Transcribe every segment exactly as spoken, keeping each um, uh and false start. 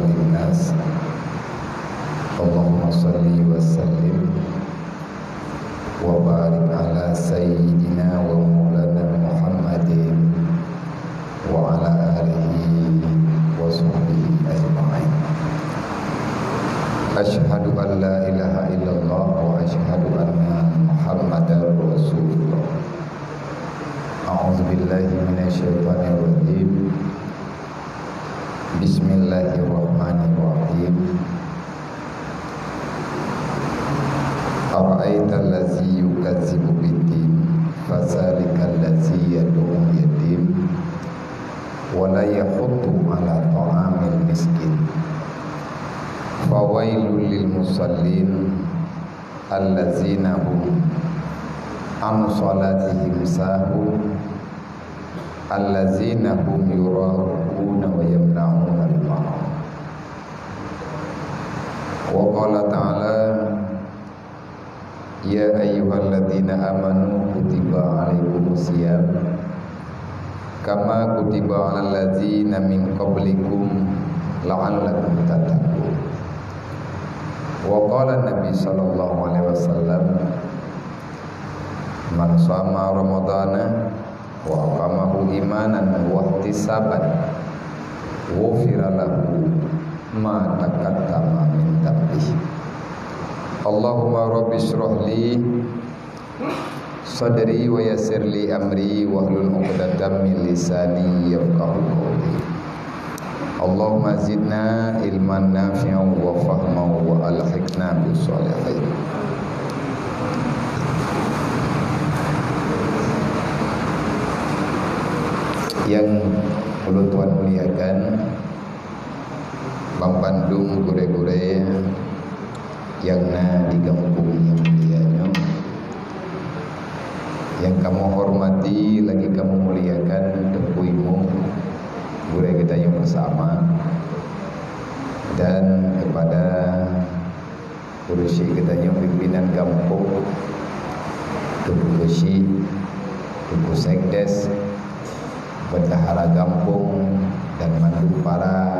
Linnas. Allahumma shalli wa sallim wa barik ala sayyidina wa maulana Muhammadin wa ala alihi wa sahbihi ajma'in. Asyhadu an la ilaha illallah wa asyhadu anna Muhammadar Rasulullah. A'udzu billahi minasy syaithanir rajim. Bismillahirrahmanirrahim. Ara'aital ladzi yukazzibu biddin, fadzalikal ladzi yad'ul yatim, wa la yahuddu 'ala ta'amil miskin. Fawailul lil musallin, alladzina hum 'an shalatihim sahun, alladzina hum yura'una wa yamna'unal ma'un. Wa qala ta'ala, "Ya ayyuhalladzina amanu kutiba 'alaikumus shiyam, kama kutiba 'alal ladzina min qablikum la'allakum tattaqun." Wa qala Nabi sallallahu alaihi wasallam, "Man shama Ramadhana wa qamahu imanan wa ihtisaban, ghufira lahu ma taqaddama min dhanbih." Allahumma rabbi shrah li sadri wa yassir li amri wahlul 'uqdatam min lisani yafqahu qawli. Allahumma zidna ilman nafi'an wa fahman wa alhiqna bis shalihin. Nyang ulôn tuan muliakan, banmandum gurée-gurée nyang na di gampông nyang mulia nyoe, nyang kamoe hormati lagi kamoe muliakan Teungku Imum, gurée geutanyoe bersama, dan kepada urusi geutanyoe pimpinan gampông, Teungku Keuchik, Teungku Sekdes, bendahara gampông, dan mandum para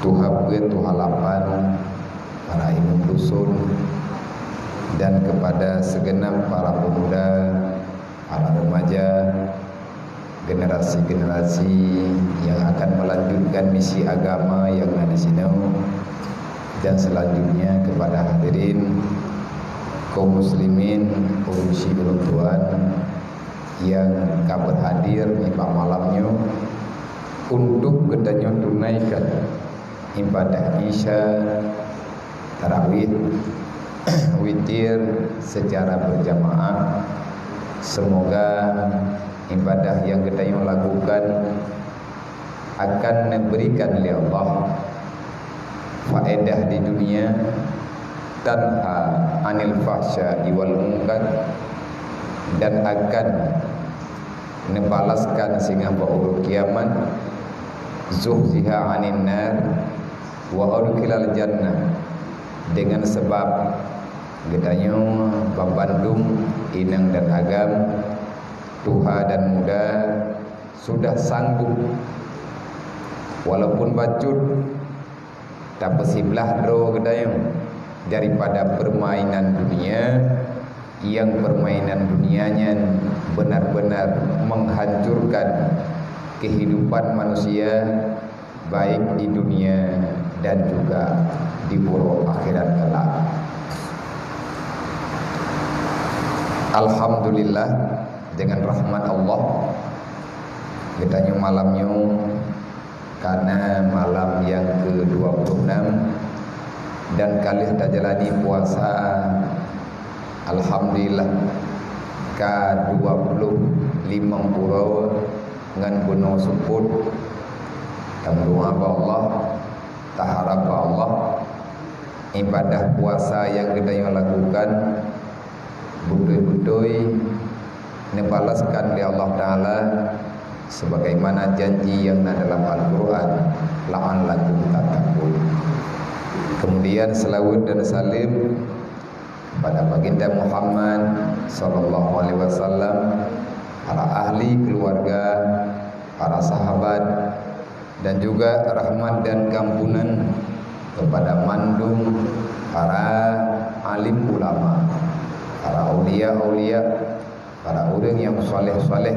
tuha peuet, tuha lapan, para imum dusun, dan kepada segenap para pemuda, para remaja, generasi-generasi yang akan melanjutkan misi agama yang na di sinoe, dan selanjutnya kepada hadirin kaum muslimin, urusi ulôn tuan, nyang ka berhadir nibak malam nyoe untuk geutanyoe tunaikan ibadah Isya, tarawih, witir secara berjamaah. Semoga ibadah yang geutanyoe lakukan akan neuberikan lé Allah faedah di dunia, tanha 'anil fahsya'i wal munkar, dan akan neubalaskan singoh bak uroe kiamat, zuhziha 'anin nar, wa udkhilal jannah, dengan sebab geutanyoe banmandum inong dan agam, tuha dan muda, sudah sanggup, walaupun bacut, tapeusiblah droe geutanyoe daripada permainan dunia, yang permainan dunia nyan benar-benar menghancurkan kehidupan manusia, baik di dunia dan juga di uroe akhirat kelak. Alhamdulillah, dengan rahmat Allah, geutanyoe malam nyoe ka na malam nyang kedua puluh enam dan ka lheueh tajalani puasa, alhamdulillah, ka dua puluh limong uroe ngon bunoe seupôt. Tameudoá bak Allah, taharab bak Allah, ibadah puasa nyang geutanyoe lakukan beutôi-beutôi neubalaskan lé Allah Taala sebagaimana janji nyang na dalam Al-Qur'an, "La'allakum tattaqun." Kemudian, selawat dan salam pada Baginda Muhammad sallallahu alaihi wasallam, para ahli keluarga, para sahabat, Dan juga rahmat dan keampunan kepada mandum para alim ulama, para aulia-aulia, para ureuëng yang saleh-saleh,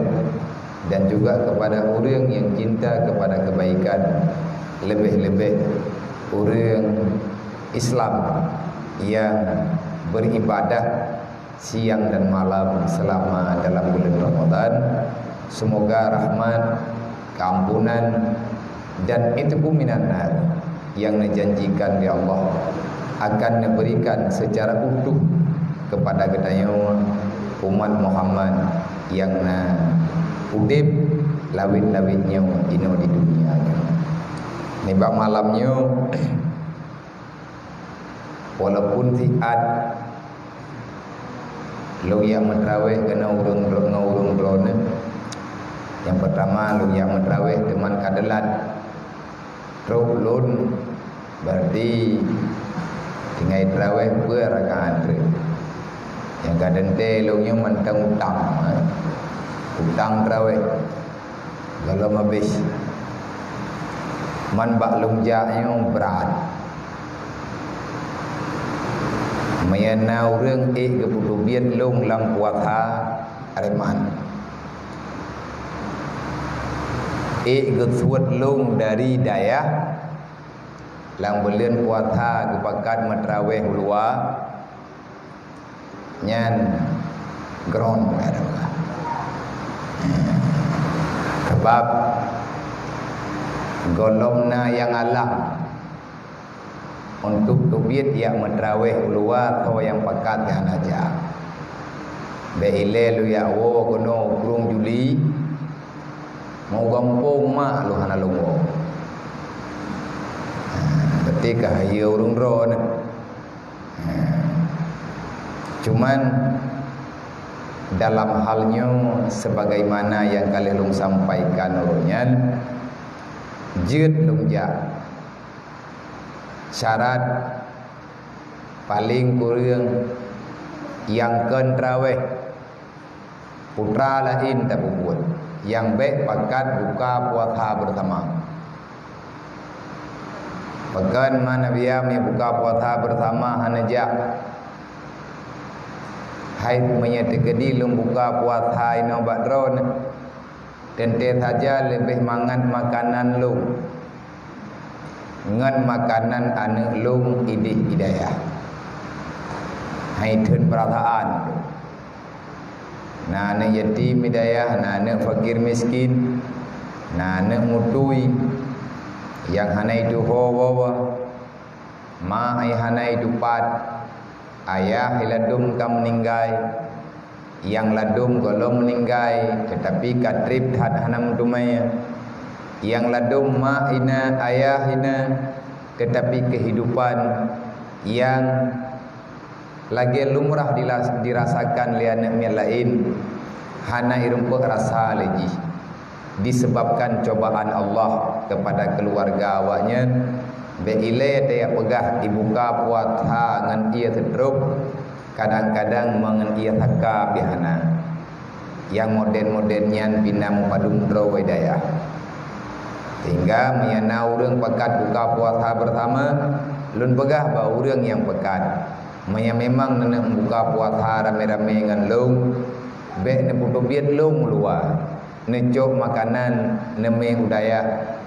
dan juga kepada ureuëng yang cinta kepada kebaikan, lebih-lebih ureuëng Islam yang beribadah siang dan malam selama dalam bulan Ramadan. Semoga rahmat, keampunan, dan itqu minan nar yang dijanjikan oleh Allah akan diberikan secara utuh kepada geutanyoe umat Muhammad nyang na udeb lawet-lawet nyoe inoe di dunia nyoe. Nibak malam nyoe, walaupun siat lôn jak meutraweh keunoe ureuëng droe, ngon ureuëng droeneuh. Nyang peurtama, lôn jak meutraweh teuma ka teulat. Trok lôn, berarti tinggai traweh peuet rakaat treuk. Nyang ka teuntée lôn nyoe mantong utang, eh. Utang traweh. Gohlom habéh. Man bak lôn jak nyoe brat. Meunyoe na ureuëng ék geupeuteubiet lôn lam puasa, areman. Ék geusuet lôn dari dayah, lam buleuen puasa geupakat meutraweh u luwa, nyan gron, kata Allah. Sabab gohlom na nyang alah untuk teubiet jak meutraweh u luwa, soe nyang pakat nyang hana jak. Bék ilée lôn jak woe keunoe u krueng Juli, meugampông mak lôn hana lôn woe. Berarti ka hayeue ureuëng droeneuh. Cuman dalam hal nyoe, sebagaimana nyang ka lheueh lôn sampaikan uroe nyan, jeuet lôn jak. Syarat paleng kureueng nyang kon traweh, putra laén tapeubuet, nyang bék pakat buka puasa beusama. Pakon ma Nabi Yahya buka puasa beusama hana jak? Hai meunyoe teukeudi lôn buka puasa inoe bak droeneuh, teuntée saja leubeh mangat makanan lôn ngon makanan aneuëk lôn idéh i dayah. Hai theun peurasaan lôn. Na aneuëk yatim i dayah, na aneuëk fakir miskin, na aneuëk mutui nyang hana ituho woe, ma ai hana itupat, ayah i ladum ka meuninggai, nyang ladum gohlom meuninggai, teutapi ka treb that hana meuteumé. Nyang ladum ma hina, ayah hina, teutapi keuhidupan nyang lagée lumrah dilas-, dirasakan lé aneuëk miet laén, hana irumpok rasa lé jih. Disebabkan cobaan Allah kepada keuluwarga awaknyan, bék ilée tajak peugah ibuka puasa ngon ié seutrop, kadang-kadang meungon ié saka pih hana. Nyang modern-modern nyan pih na meupadum droe i dayah. Sehingga meunyoe na ureuëng pakat buka puasa beusama, lôn peugah bak ureuëng nyang pakat, meunyoe memang neuneuk buka puasa ramé-ramé ngon lôn, bék neupeuteubiet lôn u luwa. Neucok makanan neumé u dayah,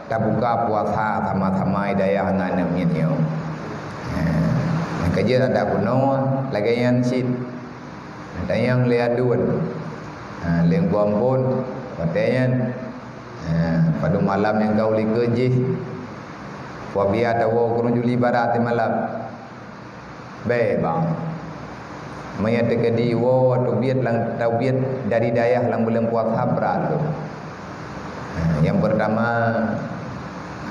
tabuka puasa sama-sama i dayah ngon aneuëk miet nyoe. Ha, nyang ka jeuet adak bunoe lagée nyan cit. Tanyong lé aduen. Ha, lé Teungku Ampon, watée nyan. Ha, padum malam nyang ka u likot jih. Wabia tawoe keuneuk juli barat di malam. Bék bang. Meunyoe teukeudi woe teubiet lam, teubiet dari dayah lam buleuen puasa brat lom. Ha, nyang peurtama,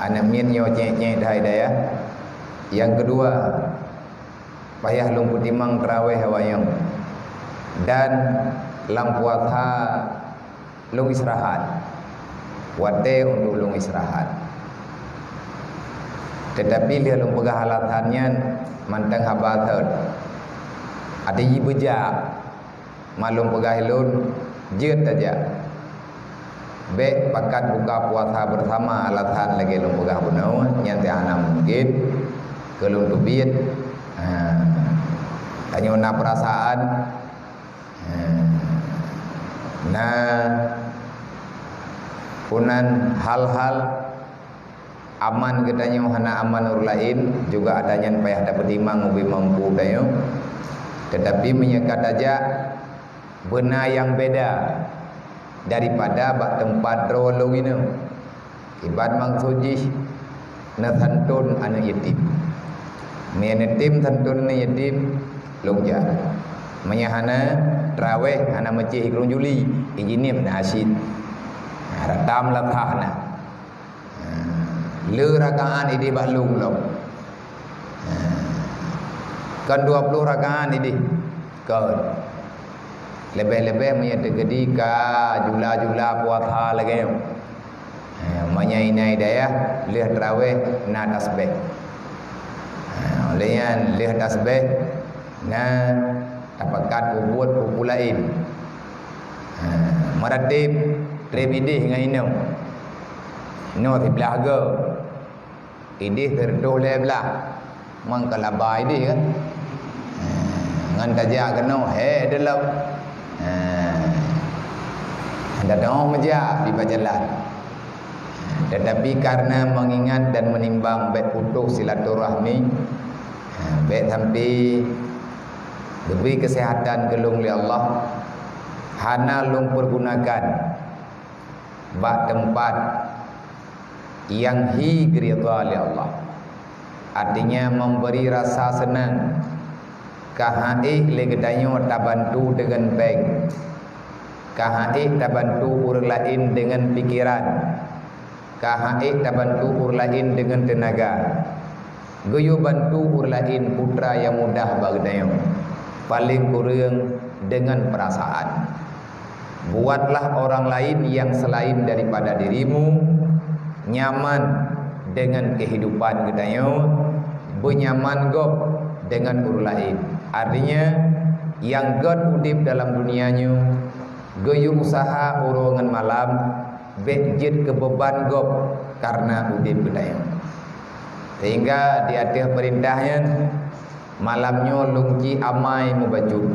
aneuëk miet nyoe cék-cék that i dayah. Nyang keudua, payah lôn peutimang traweh awaknyoe. Dan lam puasa lôn istirahat. Watée untuk lôn istirahat. Teutapi lheueh lôn peugah alasan nyan mantong haba thot. Até jibeujak, ma lôn peugah lôn, jeuet tajak. Bék pakat buka puasa bersama alasan lagée lôn peugah bunoe, nyan teuh hana mungkin keu lôn teubiet. Ha. Tanyoe na peurasaan, ha, na punan hal-hal aman geutanyoe hana aman ureuëng laén, juga ata nyan payah tapeutimang ubé mampu tanyoe. Teutapi meunyoe ka tajak, beuna nyang beda daripada bak teumpat droe lôn inong. Iban maksud jih, neusanton aneuëk yatim. Meunyoe neutem santon aneuëk yatim, lôn jak. Meunyoe hana, traweh hana meucéh i krueng juli, ijineb na asid. Ratam lakah na. Le rakaat ideh bak lôn lom. Kon dua ploh rakaat ideh. Kon. Leubeh-leubeh meunyoe teukeudi ka jula-jula puasa lagée nyoe. Ha, meunyoe inan i dayah, lheueh traweh na tasbeh. Ha, lheueh nyan lheueh tasbeh na tapakat peubuet peue-peue laén. Ha, meuratéb treb ideh ngon inong. Inoe siblaih goe. Ideh sireutoh lhée blaih. Mang ka laba ideh kan. Ha, ngon tajak keunoe, he, delok. Ha. Anda tengok meujak di bak jalan. Tetapi karena mengingat dan menimbang bék putus silaturahmi, ha, bék sampai geubri kesehatan keu lôn lé Allah, hana lôn pergunakan bak teumpat nyang hi geuridha lé Allah. Artinya memberi rasa senang. Ka han ék lé geutanyoe tabantu deungon péng. Ka han ék tabantu ureuëng laén deungon pikeran. Ka han ék tabantu ureuëng laén deungon teunaga. Geuyue bantu ureuëng laén putra nyang mudah bak geutanyoe. Paleng kureueng deungon peurasaan. Buatlah orang lain yang selain daripada dirimu nyaman dengan kehidupan geutanyoe, beunyaman gob dengan ureuëng laén. Artinya, nyang gét udeb dalam dunia nyoe, geuyue usaha uroe ngon malam, bék jeuet keu beuban gob kareuna udeb geutanyoe. Sehingga di ateueh peurintah nyan, malam nyoe lôn ci amai mubacut.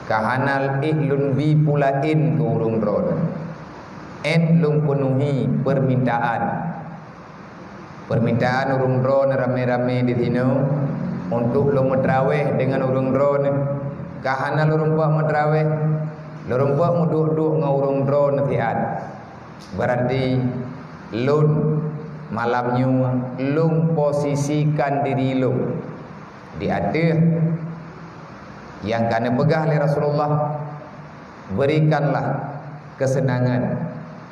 Ka hana ék lôn bi peue laén keu ureuëng droeneuh. Ét lôn peunuhi peumintaan. Peumintaan ureuëng droeneuh ramé-ramé di sinoe untuk lôn meutraweh deungon ureuëng droeneuh. Ka hana lôn rumpok meutraweh, lôn rumpok meuduek-duek ngon ureuëng droeneuh siat. Berarti lôn malam nyoe lôn posisikan diri lôn di ateueh nyang ka neupeugah lé Rasulullah, "Berikanlah kesenangan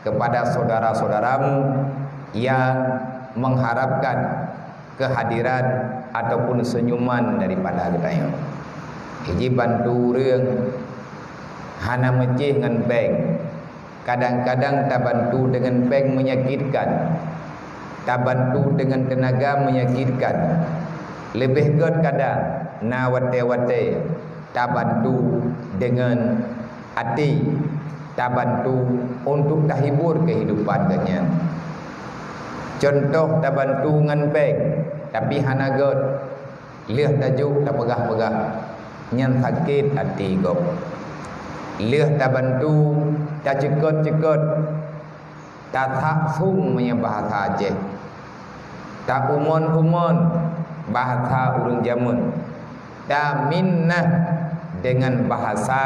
kepada saudara-saudaramu yang mengharapkan kehadiran ataupun senyuman daripada geutanyoe." Hiji bantu ureuëng hana meucéh ngon péng. Kadang-kadang tabantu deungon péng menyakitkan, tabantu deungon teunaga menyakitkan. Leubeh gét kadang na watée-watée tabantu deungon até, tabantu untuk tahibur kehidupan geuhnyan. Contoh tabantu ngon péng, tapi hana gét. Lheueh tajok tapeugah-peugah, nyan sakét até gob. Lheueh tabantu, taceukot-ceukot, tasak sung meunyoe bahasa Aceh. Taumon-umon bahasa ureuëng jameun. Taminnah deungon bahasa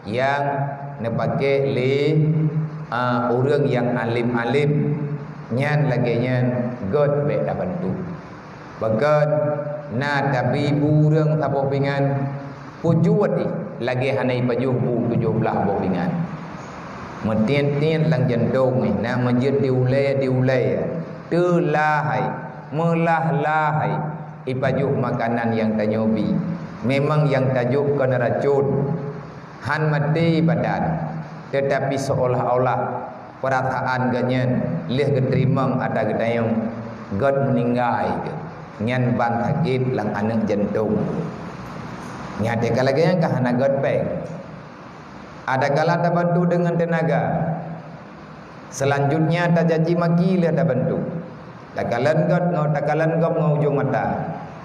nyang neupaké lé, a, ureuëng nyang além-além. Nyan lagée nyan gét bék tabantu. Bahkan na tabi bu ureuëng saboh pingan, peujuet jih lagée hana jipajoh bu tujoh blaih boh pingan. Meutiet-tiet lam jantong jih na meujeuet di ulée, di ulée, teulahai, meulah-lahai jipajoh makanan nyang tanyoe bi. Memang nyang tajok kon racon, hán maté badan, teutapi seuolah-olah peurasaan geuhnyan lheueh geuteurimong atra geutanyoe, gét meuninggai geuh. Nyan ban sakét lam aneuëk jantong. Nyan teuka lagée nyan ka hana gét péng. Adakala tabantu deungon teunaga, Seulanjutnya tacaci maki lheueh tabantu. Takalon gét ngon, takalon gob ngon ujong mata,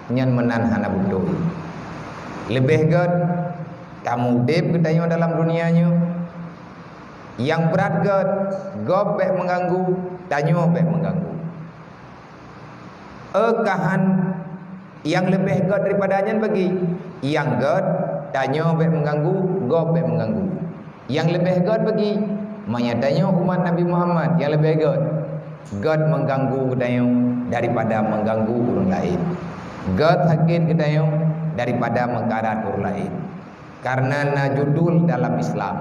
nyan meunan hana beutôi. Leubeh gét tameuudeb geutanyoe dalam dunia nyoe. Nyang brat gét, gob bék meuganggu, tanyoe bék meuganggu. Eu kahan nyang leubeh gét daripada nyan bagi, nyang gét, tanyoe bék meuganggu, gob bék meuganggu. Nyang leubeh gét bagi, meunyoe tanyoe umat Nabi Muhammad nyang leubeh gét, gét meuganggu geutanyoe daripada meuganggu ureuëng laén. Gét sakét geutanyoe daripada meukarat ureuëng laén. Karena na judul dalam Islam,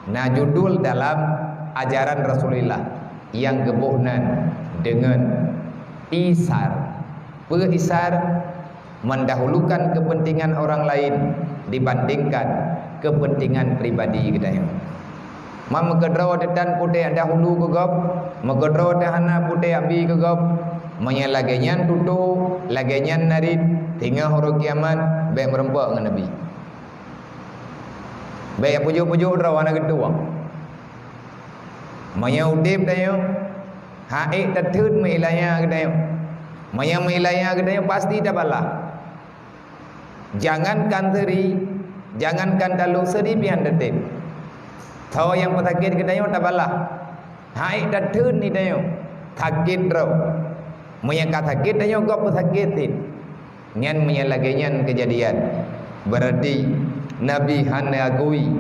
na judul dalam ajaran Rasulullah nyang geuboh nan deungon isar. Peue isar? Mendahulukan kepentingan orang lain dibandingkan kepentingan pribadi geutanyoe. Ma meukeudroe teutan putéh dahulu keu gob, meukeudroe teuhana putéh abi keu gob. Meunyoe lagée nyan tutoe, lagée nyan narit, singoh uroe kiamat bék meurumpok ngon Nabi. Bék pujuk-pujuk droe hana geutueng. Meunyoe udeb tanyoe, han ék tatheun meuilanya geutanyoe. Meunyoe meuilanya geutanyoe pasti tabalah. Jangankan seuri, jangankan talo seuri pih han tatem. Tho nyang peusakét geutanyoe tabalah. Han ék tatheun geutanyoe, sakét droe. Meunyoe ka sakét tanyoe gob peusakét cit. Nyan meunyoe lagée nyan keujadian, berarti Nabi hana akui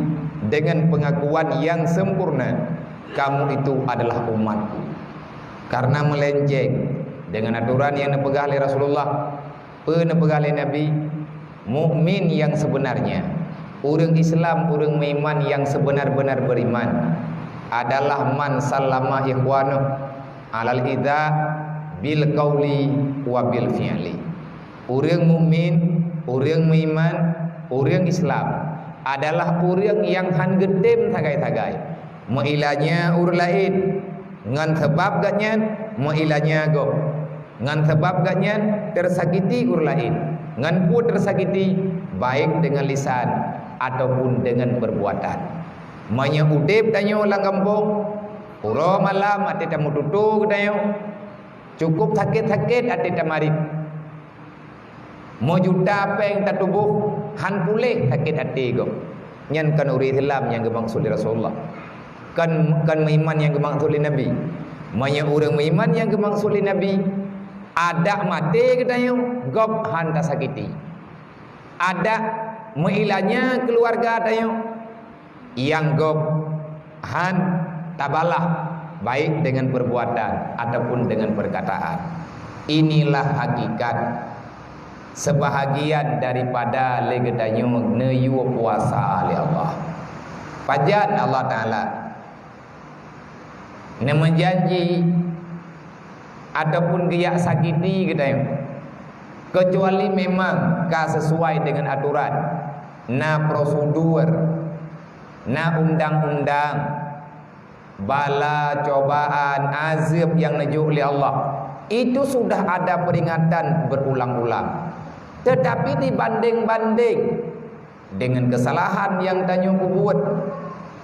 dengan pengakuan yang sempurna, "Kamu itu adalah umatku." Karena melenceng dengan aturan yang neupeugah lé Rasulullah. Peue neupeugah lé Nabi? Mukmin yang sebenarnya, ureuëng Islam, ureuëng meuiman yang sebenar-benar beriman adalah man sallama ikhwanuh alal idza bil qauli wa bil fi'li. Ureuëng mukmin, ureuëng meuiman, ureuëng Islam adalah ureuëng nyang han geutem sagai-sagai meuilanya ureuëng laén, ngon sabab gobnyan meuilanya gob, ngon sabab gobnyan teusakiti ureuëng laén, ngon peue teusakiti, baik deungon lisan ataupun deungon peurbuatan. Meunyoe udeb tanyoe lam gampông, uroe malam até tameututoe geutanyoe, cukup sakét-sakét até tamarit. Meujuta péng tatuboh han puléh sakét até gob. Nyan kon ureuëng Islam nyang geumaksud lé Rasulullah. Kon, kon meuiman nyang geumaksud lé Nabi. Meunyoe ureuëng meuiman nyang geumaksud lé Nabi, adak maté geutanyoe gob han tasakiti. Adak meuilanya keuluwarga tanyoe, nyang gob han tabalah, baik dengan perbuatan ataupun dengan perkataan. Inilah hakikat sebahagian daripada lé geutanyoe neuyue puasa lé Allah. Pajan Allah Taala neumeujanji ataupun geujak sakiti geutanyoe, keucuali memang ka sesuai dengan aturan, na prosedur, na undang-undang, bala, cobaan, azab nyang neujok lé Allah. Itu sudah ada peringatan berulang-ulang. Tetapi dibanding-banding dengan kesalahan nyang tanyoe peubuet,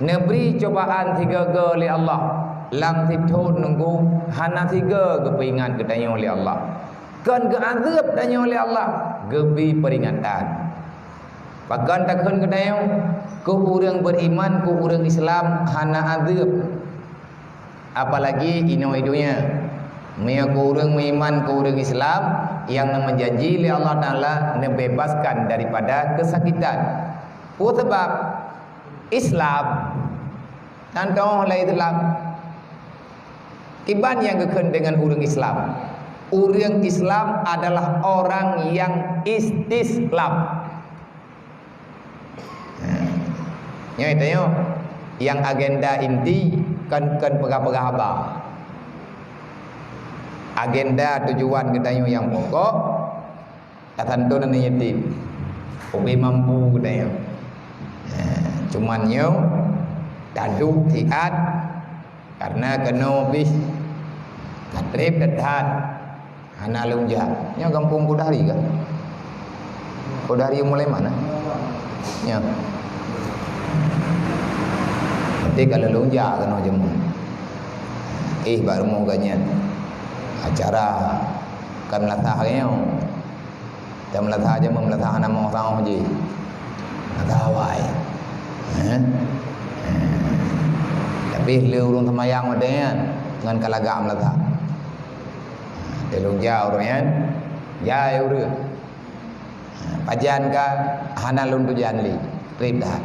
neubri cobaan sigoe-goe lé Allah, lam sithon nunggu hana sigoe geupeuingat geutanyoe lé Allah. Kon geuazab tanyoe lé Allah, geubri peringatan. Pakon takheun geutanyoe, keu ureuëng beriman, keu ureuëng Islam hana azab. Apalagi inoe i donya. Meunyoe keu ureuëng meuiman, keu ureuëng Islam, nyang neumeujanji lé Allah Taala neubebaskan daripada keusakitan. Peue sabab? Islam. Tantoh lé Islam. Kiban nyang geukheun deungon ureuëng Islam? Ureuëng Islam adalah orang yang istislam. Nyoe tanyoe, nyang agenda inti kon, kon peugah-peugah haba. Agenda tujuan geutanyoe nyang pokok, tasanton aneuk yatim. Ubé mampu geutanyoe. Cuman nyoe, taduek siat, karena keunoe pih ka treb that-that. Hana lôn jak. Nyoe gampông Kudari kah? Kudari mulai mana? Nyoe. Berarti ka lôn jak keunoe jeumeuh. Ih, bak rumoh geuh nyan. Acara kan meulasah geuh nyoe. Kan meulasah, jameun meulasah hana moh saôh jih. Meulasah awai. Heh? Heh. Tapi le ureueng seumayang watèe nyan ngon ka lagak meulasah. Teulông ja ureueng nyan. Jai ureueng. Pajan ka hana lôn tujan lé, trép that.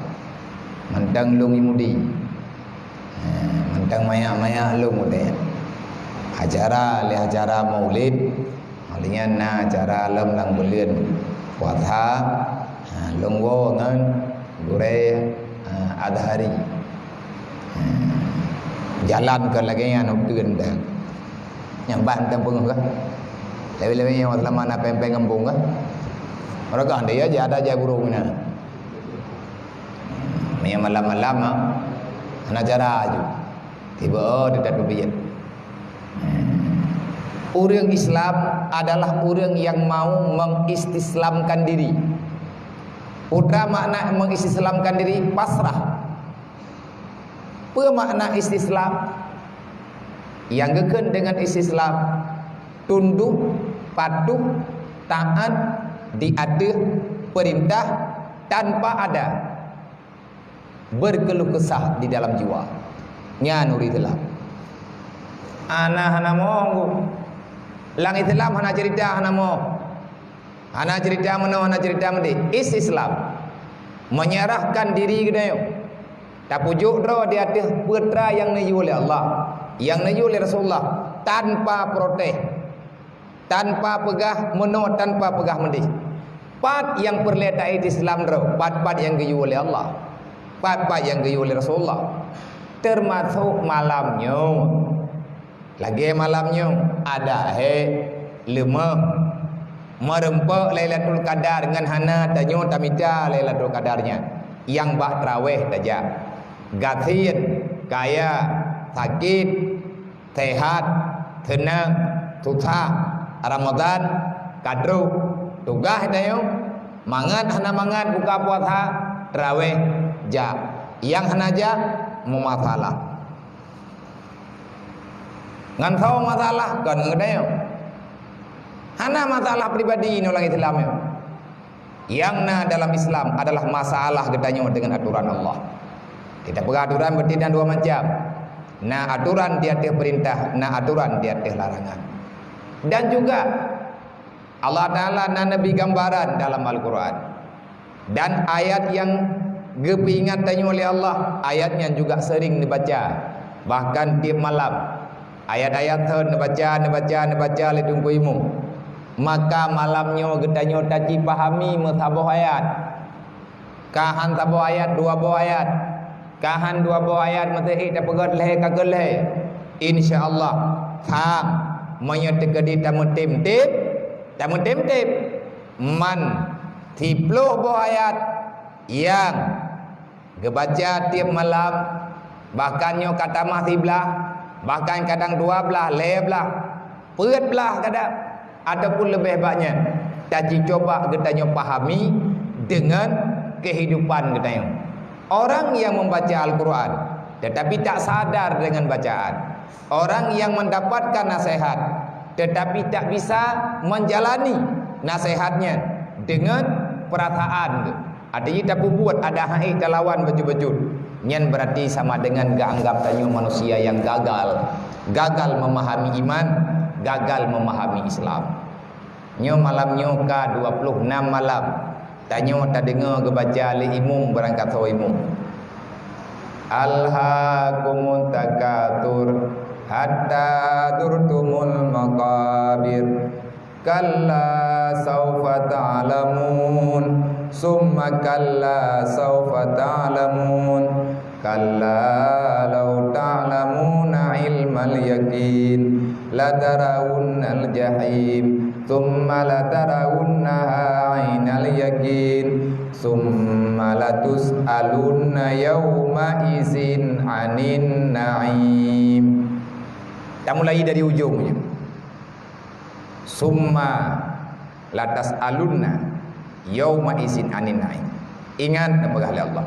Mantong lôn i Mudi. Ha, mantong maya-maya lôn udeb. Acara lé acara Maulid, lheueh nyan na acara lom lam buleuen puasa, ha, lôn woe ngon gurèe, ha, Azhari. Ha, jalan keu lagèe nyan uteuen dah. Nyang ban teupeungeuh kah? Leubeh-leubeh nyang seulama na péng-péng gampông kah? Meureuka andai ya, ada jai burông na. Meunyo malam-malam, ah, hana cara aju. Tiba, oh, teutab teubiet. Ureueng Islam adalah ureueng yang mau mengistislamkan diri. Putra makna mengistislamkan diri, pasrah. Peue makna istislam? Nyang geukheun deungon istislam, tunduk, patuh, taat di ateueh peurintah tanpa ada berkeluh kesah di dalam jiwa. Nyan ureueng Islam. Ana hana moh, lam Islam hana cerita hana moh. Hana cerita meunoe, hana cerita meudéh. Is-, Islam. Menyerahkan diri geutanyoe. Tapujok droe di ateueh peue nyang neuyue lé Allah, nyang neuyue lé Rasulullah, tanpa protes, tanpa peugah meunoe, tanpa peugah meudéh. Pat nyang peureulèe taat Islam droe, pat-pat nyang geuyue lé Allah, pat-pat nyang geuyue lé Rasulullah. Teumasok malam nyoe. Lagèe malam nyoe, adak hék, leumah, meureumpok Lailatul Qadar ngon hana tanyoe tamita Lailatul Qadar nyan. Nyang bak traweh tajak. Gasien, kaya, sakét, sehat, seunang, susah, Ramadan, ka trok, tugaih tanyoe, mangat hana mangat buka puasa, traweh, jak. Nyang hana jak, meumasalah. Ngon soe masalah, kon ngon geutanyoe. Hana masalah pribadi nyoe lam Islam nyoe. Nyang na dalam Islam adalah masalah geutanyoe deungon atoran Allah. Kita peugah atoran berarti na dua macam. Na atoran di ateueh peurintah, na atoran di ateueh larangan. Dan juga Allah Ta'ala na neubri gambaran dalam Al-Quran. Dan ayat nyang geupeuingat tanyoe lé Allah, ayat nyan juga sering neubaca, bahkan tiep malam. Ayat-ayat thon neubaca, neubaca, neubaca lé Teungku Imum. Maka malam nyoe geutanyoe tacipahami meusaboh ayat. Ka han saboh ayat, dua boh ayat. Ka han dua boh ayat, meuteuk ék tapeugét lhèe ka keu lhèe. Insya Allah, sang, meunyoe teukeudi tameutem-tem, tameutem-tem, man siploh boh ayat nyang geubaca tiep malam, bahkan nyoe ka tamah siblaih, bahkan kadang dua blaih, lhèe blaih, peuet blaih kadang, ataupun leubeh bak nyan, taji cuba geutanyoe pahami deungon keuhidupan geutanyoe. Orang yang membaca Al-Quran tetapi tak sadar dengan bacaan, orang yang mendapatkan nasihat tetapi tak bisa menjalani nasihatnya dengan perasaan, ada jih tapeubuet, ada han ék talawan bacut-bacut, nyan berarti sama dengan geuanggap tanyoe manusia yang gagal, gagal memahami iman, gagal memahami Islam. Nyoe malam nyoe ka dua puluh enam malam. Tanyoe tadeungoe geubaca lé imum barangkasoe imum. Alhaakumut takatsur hatta zurtumul maqabir. Kalla saufa ta'lamun. Summa kalla saufa ta'lamun. Kalla law ta'lamuna ilmal yaqin, latarawunnal jahim, tsumma latarawunnaha ainal yaqin, tsumma latus'alunna yauma idzin 'anin na'im. Tamulai dari ujong je. Summa latus'alunna yauma idzin 'anin na'im. Ingat, neupeugah lé Allah,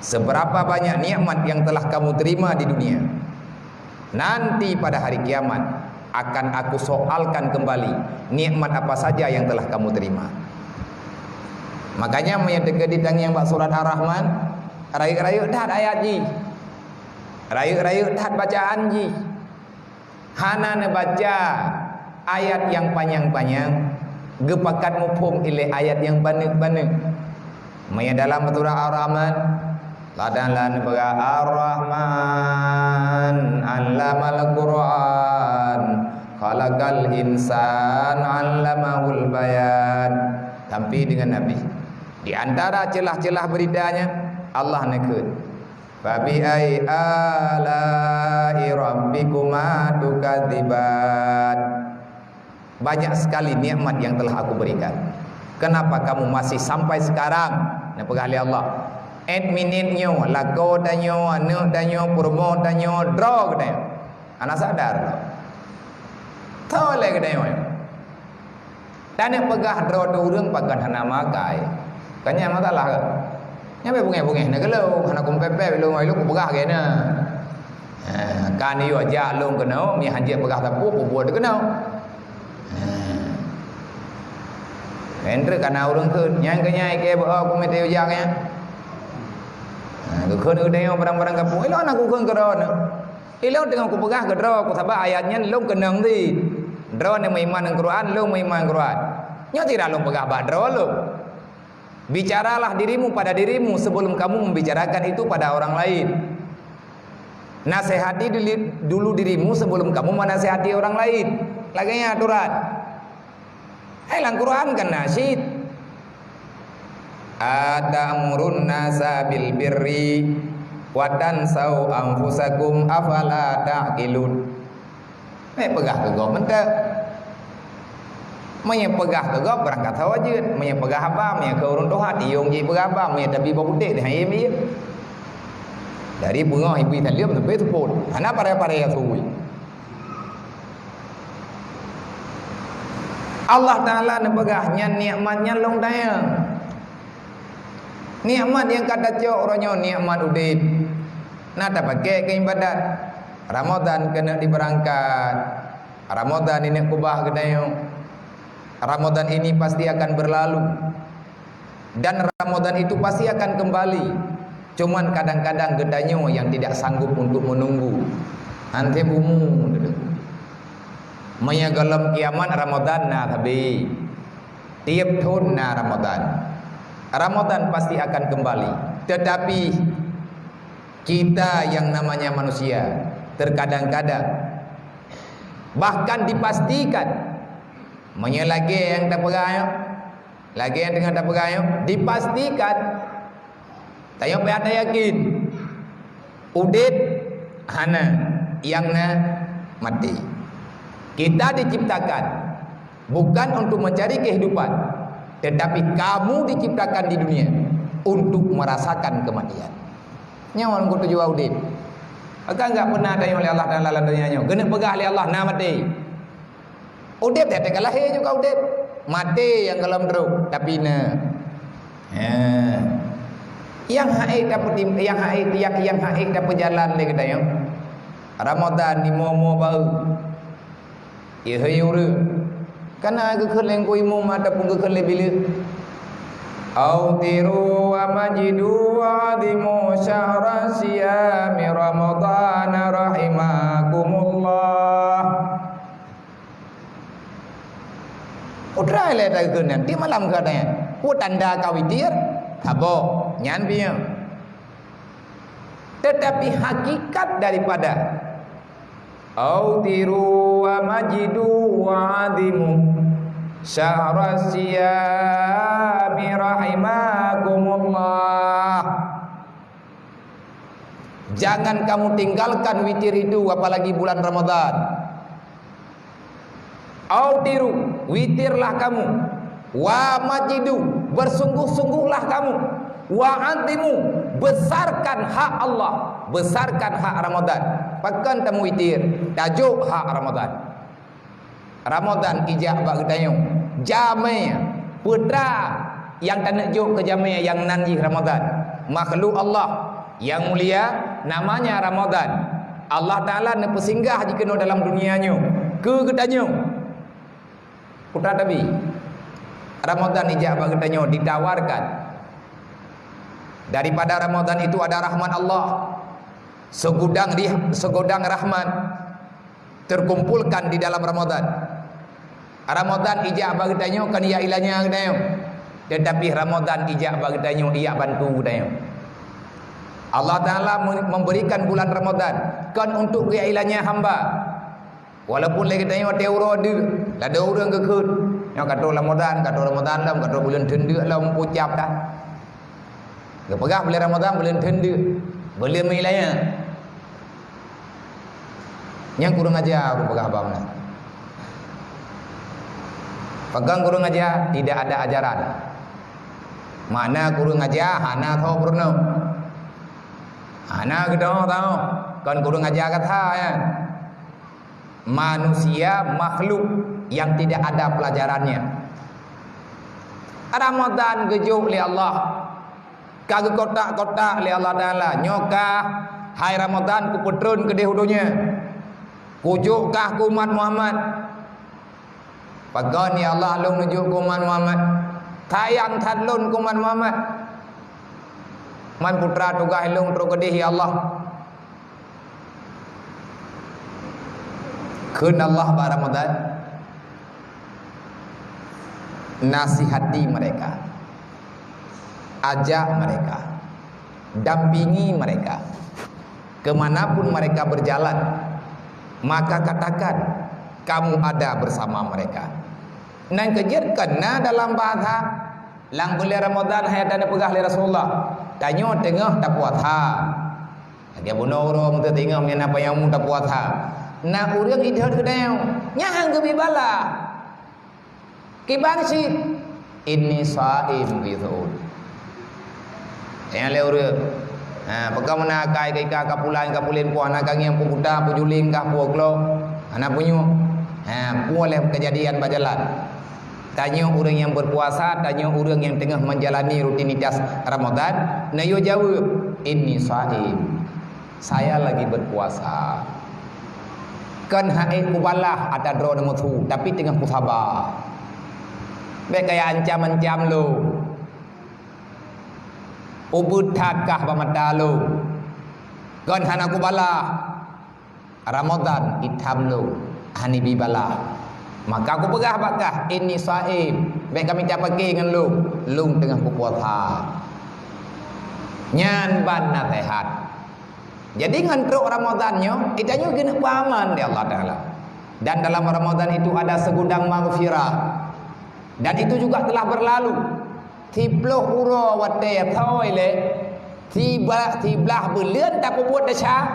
seberapa banyak nikmat yang telah kamu terima di dunia, Nanti pada hari kiamat akan Aku soalkan kembali nikmat apa saja yang telah kamu terima. Makanya, meunyoe teukeudi tangieng bak surat Ar-Rahman, rayeuk-rayeuk that ayat jih. Rayeuk-rayeuk that bacaan jih. Hana neubaca ayat nyang panyang-panyang, geupakat muphom ilée ayat nyang baneuk-baneuk. Meunyoe dalam surah Ar-Rahman, ladang la neupeugah, "Ar-Rahman, 'allamal Qur'an, khalaqal insan, 'allamahul bayan." Sampai dengan Nabi. Di antara celah-celah beritanya, Allah neukheun, "Fabi'ai ala'i rabbikuma tukadziban?" Banyak sekali nikmat yang telah Aku berikan. Kenapa kamu masih sampai sekarang? Neupeugah lé Allah. Ét minét nyoe, lakoe tanyoe, aneuk tanyoe, peurumoh tanyoe, droe geutanyoe. Hana sadar. Tho lé geutanyoe. Taneuk peugah droe teuh ureuëng pakon hana makai. Kan nyan masalah ke? Nyan bèk bungéh-bungéh na geulong, hana kumpép-pép lôn, lôn kupeugah keunoe. Ha, kan yue jak lôn keunoe, mi hanjeuet peugah sapeue, peubuet keunoe. Ha. Nyan treuk kana ureuëng kheun, nyan keu nyan ikée beu ku mita yue jak nyan. Ha, geukheun geutanyoe barang-barang gampông, ilôn hana kukheun keu droeneuh. Ilôn teungoh kupeugah keu droe, kusabab ayat nyan lôn keunong cit. Droeneuh meuiman ngon Quran, lôn meuiman ngon Quran. Nyoe sira lôn peugah bak droe lôn. Bicaralah dirimu pada dirimu sebelum kamu membicarakan itu pada orang lain. Nasihati dulu, dulu dirimu sebelum kamu menasihati orang lain. Lagée nyan aturan. Hai lam Quran kan na cit. "Ata'murun nasa bil birri wa tansau anfusakum afala ta'qilun." Meupeugah keu gob mantong. Meunyoe peugah keu gob, beurangkat sawa jeuet. Meunyoe peugah haba, meunyoe keu ureuëng tuha, tiyong jih peugah haba, meunyoe tabi boh putéh, dihayém ie. Dari beungoh ibi saleuem sampai seupôt. Hana pare-pare asui. Allah Taala neupeugah nyan nikmat nyan lôn tanyong. Nikmat nyang ka tacok uroe nyoe nikmat udeb. Na tapakék keu iébadat. Ramadan keuneuk dibeurangkat. Ramadan ini kubah geutanyoe. Ramadan ini pasti akan berlalu. Dan Ramadan itu pasti akan kembali. Cuman kadang-kadang geutanyoe yang tidak sanggup untuk menunggu. Hantém umu teuh. Meunyoe gohlom kiamat Ramadan na sabe. Tiep thon na Ramadan. Ramadan pasti akan kembali. Tetapi kita yang namanya manusia terkadang-kadang bahkan dipastikan meunyoe lagée nyang tapeugah nyoe, lagée nyang teungoh tapeugah nyoe, dipastikan tanyoe payah tayakin udeb hana nyang na maté. Kita diciptakan bukan untuk mencari kehidupan, tetapi kamu diciptakan di dunia untuk merasakan kematian. Nyoe nyang kutuju udeb. Maka enggak pernah tanyoe lé Allah Taala lam dunia nyoe. Keuneuk peugah lé Allah na maté. Udeb teuka lahé juga udeb. Maté nyang gohlom trok, tapi na. Ha. Nyang hak ék tapeutim-, nyang hak ék, nyang, nyang hak ék tapeujalan lé geutanyoe. Ramadan di mo-mo baru. Ié hai ureuëng. Kana geukheun lé ku imum ataupun geukheun lé bileuk. Autiru wa majidu wa azimu syahra siyami Ramadana rahimakumullah. Putra lé takheun nyan, di malam ka nyan. Peue tanda ka witir? Saboh, nyan piye. Tetapi hakikat daripada autiru wa majidu wa azimu syahra siyami rahimakumullah. Jangan kamu tinggalkan witir itu, apalagi bulan Ramadan. Autiru, witirlah kamu. Wa majidu, bersungguh-sungguhlah kamu. Wa azimu, besarkan hak Allah, besarkan hak Ramadan. Pakon tamuwitir, tajok hak Ramadan. Ramadan ijak bak geutanyoe. Jamé, peue teuma nyang taneuk jok keu jamé nyang nan jih Ramadan. Makhluk Allah nyang mulia namanya Ramadan. Allah Taala neupeusinggah jikeunoe dalam dunia nyoe keu geutanyoe. Peue teuma, Ramadan ijak bak geutanyoe ditawarkan. Daripada Ramadan itu ada rahmat Allah. Segudang rih-, segudang rahmat terkumpulkan di dalam Ramadan. Ramadan ijak bak geutanyoe kon ijak ilanya geutanyoe, tetapi Ramadan ijak bak geutanyoe ijak bantu geutanyoe. Allah Taala me-, memberikan bulan Ramadan kon untuk ijak ilanya hamba. Walaupun lé geutanyoe watée uroe deuk, ladôm ureuëng geukheun, nyoe ka troh Ramadan, ka troh Ramadan lom, ka troh buleuen teundeuk lom, pucap dah. Geupeugah buleuen Ramadan buleuen teundeuk, buleuen meuilanya. Nyang kureueng aja ureuëng peugah bak meunan. Pakon kureueng aja, tidak ada ajaran. Makna kureueng aja hana tho peurunoe. Hana geutanyoe tho, kon kureueng aja gata nyan. Manusia makhluk yang tidak ada pelajarannya. Ramadan geujok lé Allah, ka geukotak-kotak lé Allah Taala. Nyoe kah, hai Ramadan, kupeutreun keudeh u donya. Kujok kah keu umat Muhammad. Pakon ya Allah lôn neujok keu umat Muhammad? Sayang that lôn keu umat Muhammad. Man putra tugaih lôn trok keudeh ya Allah. Kheun Allah bak Ramadan, nasihati mereka, ajak mereka, dampingi mereka, kemanapun mereka berjalan, maka katakan kamu ada bersama mereka. Nan keujeuet keu na dalam bahasa, lam buleuen Ramadan hai dan peugah lé Rasulullah, tanyoe teungoh tapuasa. Lagée bunoe uroe meuteungoh meunyoe na panyang mu tapuasa. Na ureuëng idhot geutanyoe, nyan geubi bala. Kiban cit, "Inni shaim," geuyue seuôt. Nyang lé ureuëng, ha, peugah meunan akai keu ika kapulan, kapulen puah, na ka ngieng peukuta, peujuling kah puwoe klo, hana punyueng. Ha, puwoe lé keujadian bak jalan. Tanyoe ureuëng nyang berpuasa, tanyoe ureuëng nyang teungoh menjalani rutinitas Ramadan, na yue jaweueb, "Inni shaim." Saya lagi berpuasa. Kon hana kubalah ata droe neumeusu, tapi teungoh kusaba. Bék kaya ancam-ancam lôn. Ubeut that kah bak mata lôn. Kon hana kubalah. Ramadan itam lôn, hana ibi balah. Maka kupeugah bak kah, "Inni shaim." Bék kamita paké ngon lôn. Lôn teungoh kupuasa. Nyan ban naseuhat. Jadi ngon trok Ramadan nyoe, geutanyoe keuneuk peuaman lé Allah Taala. Dan dalam Ramadan itu ada segudang maghfirah. Dan itu juga telah berlalu. Siploh uroe watée thoi lé, siba-, siblaih buleuen tapeubuet desya,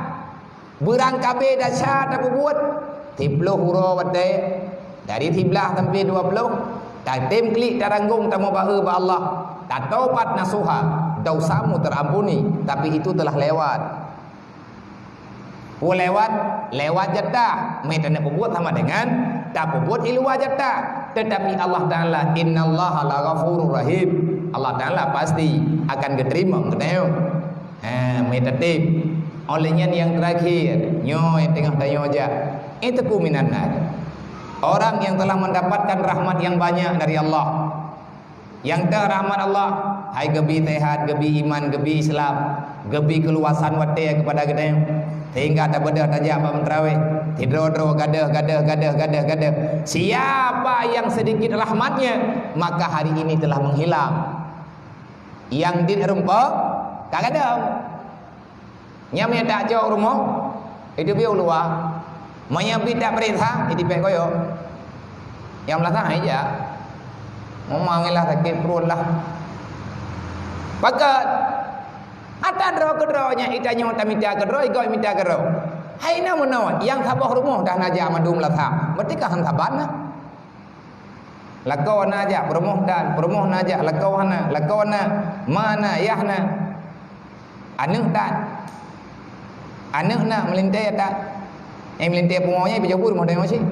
beurangkabe desya tapeubuet, siploh uroe watée, dari siblaih sampai dua ploh, tatem klik taranggong tamubahe bak Allah, tatobat nasuha, dosamu terampuni, tapi itu telah lewat. Peue lewat? Lewat jatah. Meutanyoe peubuet sama dengan tapeubuet i luwa jatah. Tetapi Allah Taala, "Innallaha laghafurur rahim." Allah Taala pasti akan geuteurimong geutanyoe. Ha, meutateup. Oleh nyan nyang terakhir, nyoe nyang teungoh tanyoe jak. Itqu minan nar. Orang yang telah mendapatkan rahmat yang banyak dari Allah. Nyang teu rahmat Allah, hai geubi sehat, geubi iman, geubi Islam, geubi keuluwasan watée keupada geutanyoe, sehingga tabeudôh tajak bak meuterawéh, sidroe-droe gadôh, gadôh, gadôh, gadôh, gadôh. Siapa yang sedikit rahmatnya, maka hari ini telah menghilang. Nyang dit rumpok, ka gadôh. Nyang meunyo tajak u rumoh, iteubiet u luwa. Meunyo bit tapeuriksa, itipék koyok. Nyang meulasa hai jak. Meumang lah sakét pruet lah. Pakat. Ata droe keudroe nyan itanyoe tamita keudroe, igoe mita keudroe. Hai na meunoe, nyang saboh rumoh dah na jak mandum meulasa. Berarti ka han saban na. Lakoe na jak, peurumoh dan, peurumoh na jak, lakoe hana, lakoe na, ma na, yah na. Aneuëk tan. Aneuëk na, meulintée tan. Eh, meulintée pungo nyan, ipeujeuet buet rumoh tanyoe cit.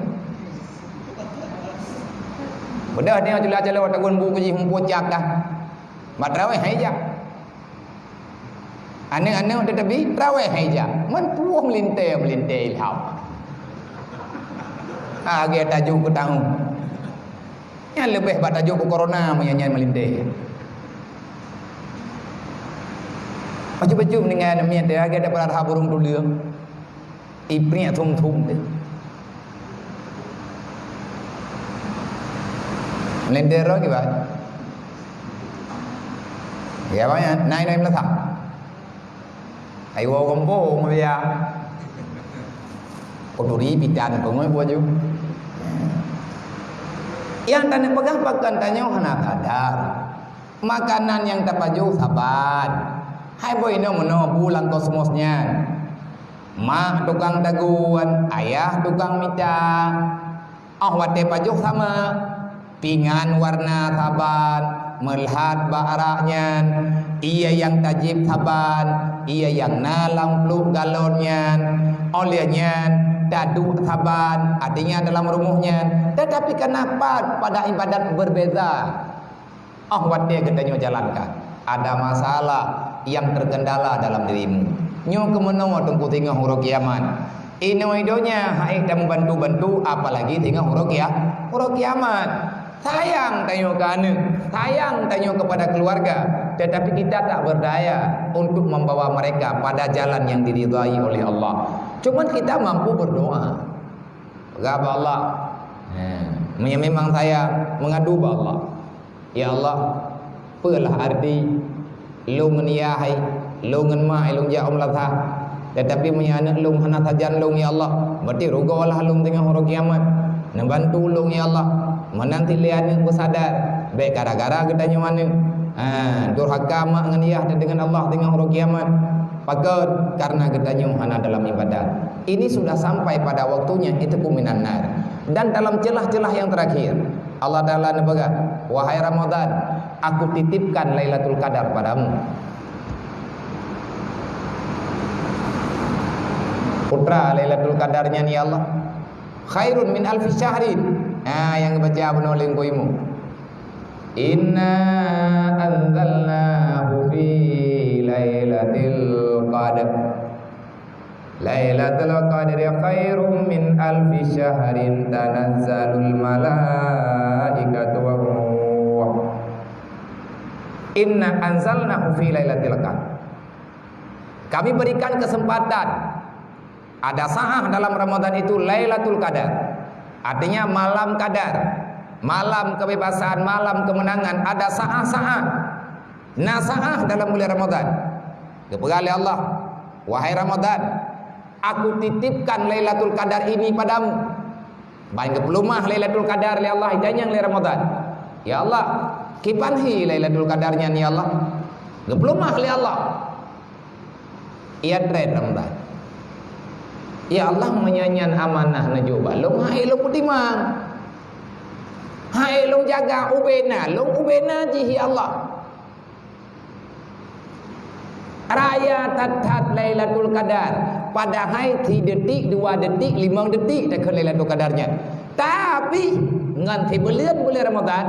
Beudôh tanyoe cula-cula tagun bu keu jih muphom cak dah. Bak tarawéh hai jak. Aneuk-aneuk teutabih traweh hai jak. Man puwoh meulintèe-meulintèe ilham. Ah, lagèe tajok keu taun. Nyan leubeh bak tajok keu corona meunyan nyan meulintèe. Bacut-bacut meuninggai aneuk miet teuh lagèe daripada that burông tuleueng. Ipriek thum-thum teuh. Meulintèe roh kiban. Ya, banyak. Naik, naik meulasa. Ai woe gampông biya. Kuturi pitan peungui baju. Nyang taneuk peugah pakon tanyoe hana sadar. Makanan nyang tapajoh saban. Hai boh inoe meunoe bu lam kosmos nyan. Mak tukang tagun, ayah tukang mita. Óh watèe pajoh sama, pingan warna saban, meulhat bak arak nyan, ié nyang tajieb saban, ié nyang na lam pluek galon nyan, óh lheueh nyan taduek saban, artinya dalam rumoh nyan, tetapi karena pa-, pada ibadat berbeza. Óh watèe geutanyoe jalankan, ada masalah nyang terkendala dalam dirimu. Nyoe keu meunoe teungku singoh uroe kiamat. Inoe donya han ék tameubantu-bantu, apalagi singoh uroe kia-, uroe kiamat. Sayang tanyoe keu aneuk, sayang tanyoe kepada keluarga, tetapi kita tak berdaya untuk membawa mereka pada jalan yang diridhai oleh Allah. Cuman kita mampu berdoa. Peugah bak Allah. Ha, meunyoe memang saya mengadu bak Allah, "Ya Allah, peue lah arti lôn ngon yah hai, lôn ngon mak hai lôn jak u meulasa, tetapi meunyoe aneuk lôn hana sajan lôn, ya Allah, berarti rugoe lah lôn teungoh uroe kiamat. Neubantu lôn, ya Allah, meunan cit lé aneuk beusadar, bèk gara-gara geutanyoe aneuk, ha, durhaka mak ngon yah teuh deungon Allah teungoh uroe kiamat." Pakon? Karena geutanyoe hana dalam ibadat. Ini sudah sampai pada waktunya, itu minan nar. Dan dalam celah-celah yang terakhir, Allah Taala neupeugah, "Wahai Ramadan, Aku titipkan Lailatul Qadar padamu." Peue teuma Lailatul Qadar nyan, ya Allah? "Khairun min alfi syahrin." Ha, nyang baca bunoe lé Teungku Imum. "Inna anzalnahu fi lailatul qadr. Lailatul qadri khairum min alfi syahrin, tanazzalul malaikatu war ruh. Inna anzalnahu fi lailatul qadr." Kami berikan kesempatan. Ada saat dalam Ramadan itu Lailatul Qadar. Artinya malam kadar, malam kebebasan, malam kemenangan. Ada saat-saat. Na saat dalam bulan Ramadan. Geupeugah lé Allah, "Wahai Ramadan, Aku titipkan Lailatul Qadar ini padamu." Ban geupeuleumah Lailatul Qadar lé Allah, itanyong lé Ramadan, "Ya Allah, kiban hi Lailatul Qadar nyan, ya Allah?" Geupeuleumah lé Allah. Ia treb Ramadan. "Ya Allah, meunyoe nyan amanah neujok bak lôn, han ék lôn peutimang. Han ék lôn jaga, ubena lôn, ubena jih, ya Allah." Raya that-that Lailatul Qadar, padahai sidetik, dua detik, limong detik takheun Lailatul Qadar nyan. Tapi ngon sibuleuen buleuen Ramadan,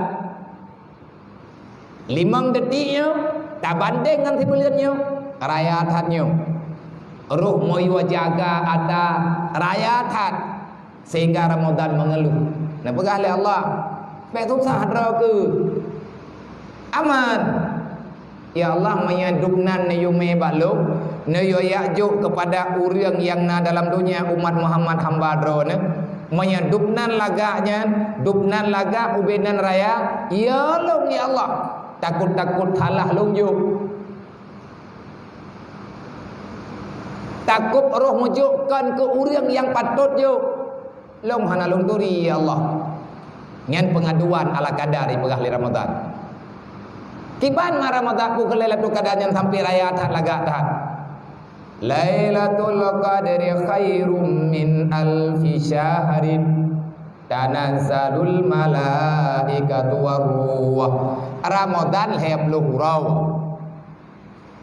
limong detik nyoe tabandeng ngon sibuleuen nyoe, raya that nyoe. Roh meuyue jaga atra raya that. Sehingga Ramadan mengeluh. Neupeugah lé Allah, "Bèk susah droe keuh. Aman. Ya Allah, meunyoe dubnan neuyue mé bak lôn, neuyue jak jok keupada ureueng nyang na dalam donya umat Muhammad hamba Droeneuh, meunyoe dubnan lagak nyan, dubnan lagak ubena raya, ya lôn, ya Allah, takot-takot salah lôn jok." Takot roh meujok kon keu ureueng nyang patot jok. Lôn hana lôn turi, ya Allah. Nyan peungaduan ala kadar ipeugah lé Ramadan. Kiban ma Ramadan peue keu Lailatul Qadar nyan sampoe raya that lagak that. Lailatul Qadri khairum min alfi syahrin. Tanazzalul malaikatu war ruh. Ramadan lhèe ploh uroe.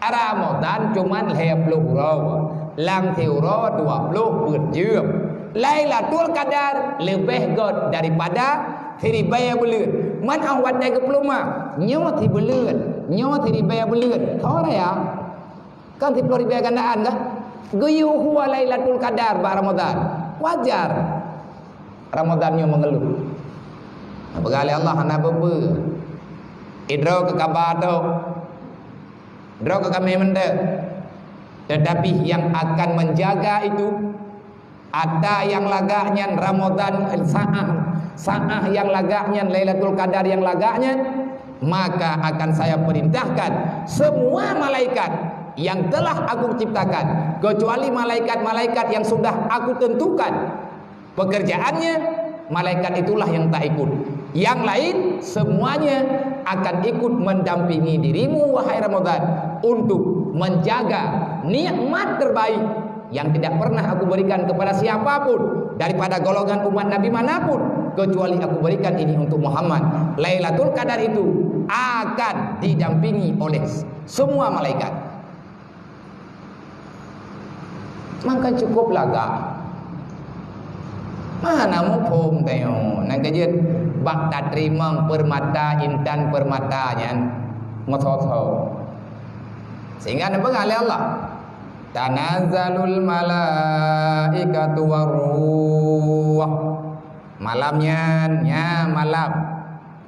Ramadan cuman lhèe ploh uroe, lam siuroe dua ploh peuet jeuem. Lailatul Qadar leubeh göt daripada siribèe buleuen. Man óh watèe geupeuleumah, nyoe sibuleuen, nyoe siribèe buleuen. Soe raya? Kan siplôh ribèe gandaan kan? Geuyue hua Lailatul Qadar bak Ramadan. Wajar Ramadan nyoe mengeluh. Peugah lé Allah hana beu-beu. Idroe keu kaba tôh. Droe keu kamoe mantong. Tetapi yang akan menjaga itu, ata nyang lagak nyan Ramadan, saah, saah nyang lagak nyan, Lailatul Qadar nyang lagak nyan, maka akan saya perintahkan semua malaikat yang telah Aku ciptakan, kecuali malaikat-malaikat yang sudah Aku tentukan. Pekerjaannya, malaikat itulah yang tak ikut. Yang lain, semuanya akan ikut mendampingi dirimu, wahai Ramadan, untuk menjaga nikmat terbaik yang tidak pernah Aku berikan kepada siapa pun daripada golongan umat Nabi mana pun, kecuali Aku berikan ini untuk Muhammad. Lailatul Qadar itu akan didampingi oleh semua malaikat. Maka cukup lagak. Mana muphom tanyoe, nyang keujeuet bak tateurimong peurmata, intan peurmata nyan meusoe-soe. Sehingga neupeugah lé Allah, "Tanazzalul malaikatu warruh." Malam nyan, nya malam,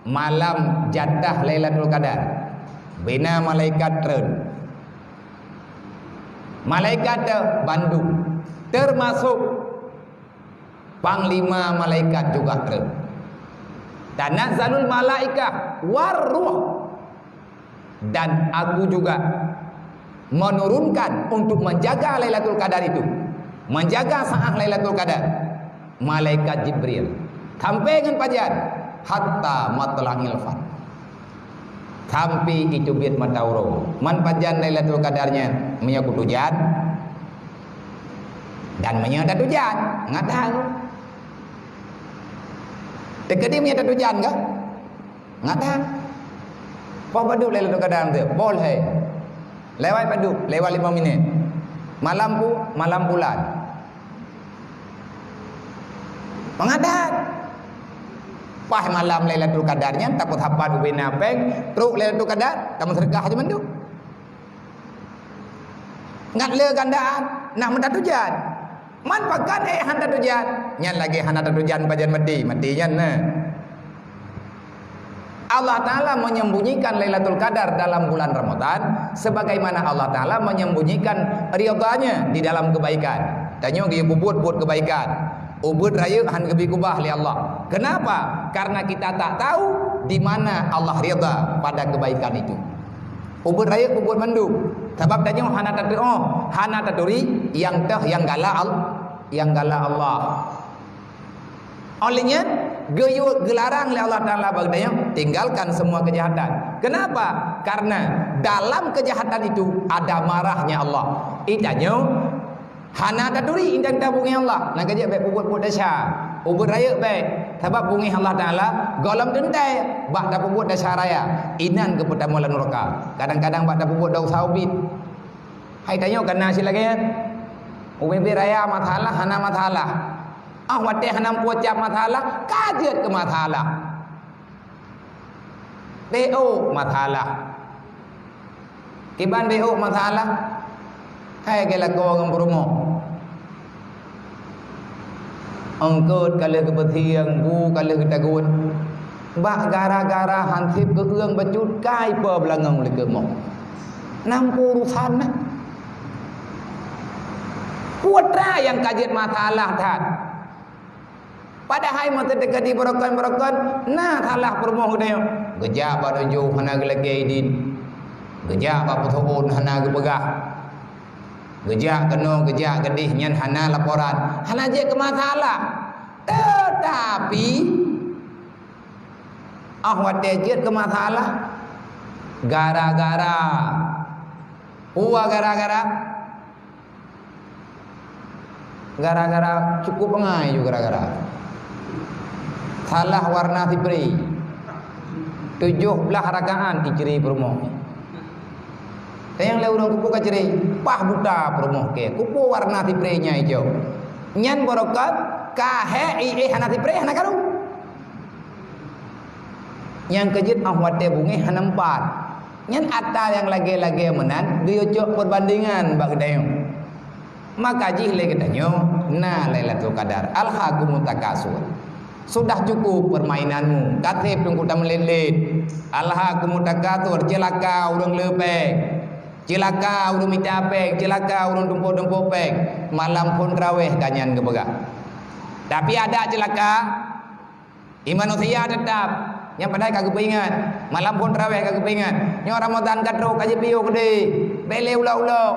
malam jatah Lailatul Qadar. Bina malaikat treun. Malaikat teuh bandum, termasuk panglima malaikat juga treun. Tanazzalul malaikah warruh. Dan Aku juga menurunkan untuk menjaga Lailatul Qadar itu, menjaga saat Lailatul Qadar, malaikat Jibril. Sampai ngon pajan? Hatta matla'il fajr. Sampai iteubiet mata uroe. Man pajan Lailatul Qadar nyan? Meunyoe kutujan dan meunyoe tatujan, ngat hang. Teukeudi meunyoe tatujan ka? Ngat hang. Poh padub Lailatul Qadar tu? Poh lhèe. Lewat padub, lewat lima minit. Malam pu-, malam bulan. Mangat that. Paih malam Lailatul Qadar nyan, tapeusapat ubena péng, trok Lailatul Qadar, tameuseudeukah aja mandum. Ngat le gandaan, nah meutatujan. Man pakan éh hana tatujan, nyan lagèe hana tatujan pajan maté, maté nyan na. Allah Ta'ala menyembunyikan Lailatul Qadar dalam bulan Ramadan, sebagaimana Allah Ta'ala menyembunyikan ridha-Nya di dalam kebaikan. Tanyoe geupeubuet-buet kebaikan, ubeuet rayeuk han geubri keubah lé Allah. Kenapa? Karena kita tak tahu di mana Allah ridha pada kebaikan itu. Ubeuet rayeuk peubuet mandum, sabab tanyoe hana tatuoh, hana taturi nyang teuh nyang galak Al-, nyang galak Allah. Óh lheueh nyan, geuyue geularang lé Allah Ta'ala bak geutanyoe, tinggalkan semua kejahatan. Kenapa? Karena dalam kejahatan itu ada marahnya Allah. Geutanyoe hana taturi indang tabungéh Allah. Nyang keujeuet bèk peubuet-buet desya. Ubeuet rayeuk bèk. Sabab bungéh Allah Ta'ala gohlom teuntèe bak tapeubuet desya raya. Inan geupeutamong lam nuraka. Kadang-kadang bak tapeubuet desya ubit. Hai tanyoe kana cit lagèe nyan. Ubit-ubit raya masalah, hana masalah. Ah, watèe hana meupucap masalah, ka jeuet keu masalah. Beuôk masalah. Kiban beuôk masalah? Hai geuh lakoe ngon peurumoh. Eungkôt ka lheueh geupeusieng, bu ka lheueh geutagut. Bak gara-gara hanseb keu-ueng bacut kai po beulangong likot moh. Nam peue urusan na? Peue atra nyang ka jeuet masalah that. Padahai meuteuka di beurokon-beurokon, na salah peurumoh geutanyoe. Geujak bak tujoh hana geulakèe idin. Geujak bak peutuon hana geupeugah. Geujak keunoe, geujak keudeh nyan hana laporan. Hana jeuet keu masalah. Teutapi, ah, watèe jeuet keu masalah, gara-gara, peue gara-gara? Gara-gara cukup beungai ju gara-gara. Salah warna sipri. Tujoh blah rakaat icri peurumoh. Sayang lé ureueng keupeue ka cri, paih buta peurumoh kèe. Keupeue warna sipri nyan ijo. Nyan barokon ka hék ié hana sipri hana karu. Nyang keujeuet ah watèe bungéh hana meupat. Nyan atra nyang lagée-lagée meunan geuyue cok peubandingan bak geutanyoe. Maka jih lé geutanyoe na Lailatul Qadar. Alhakumut takasur. Sudah cukup permainanmu. Ka seb teungku tameulet-let. Alhakumut takasur, ceulaka ureuëng le péng. Ceulaka ureuëng mita péng, ceulaka ureuëng tumpôk-tumpôk péng. Malam phon traweh ka nyan geupeugah. Tapi ada ceulaka, di manusia teutap, nyang padahai ka geupeuingat. Malam phon traweh ka geupeuingat. Nyoe Ramadhan ka trok, ka jipiôh keudeh. Bék lé ulok-ulok.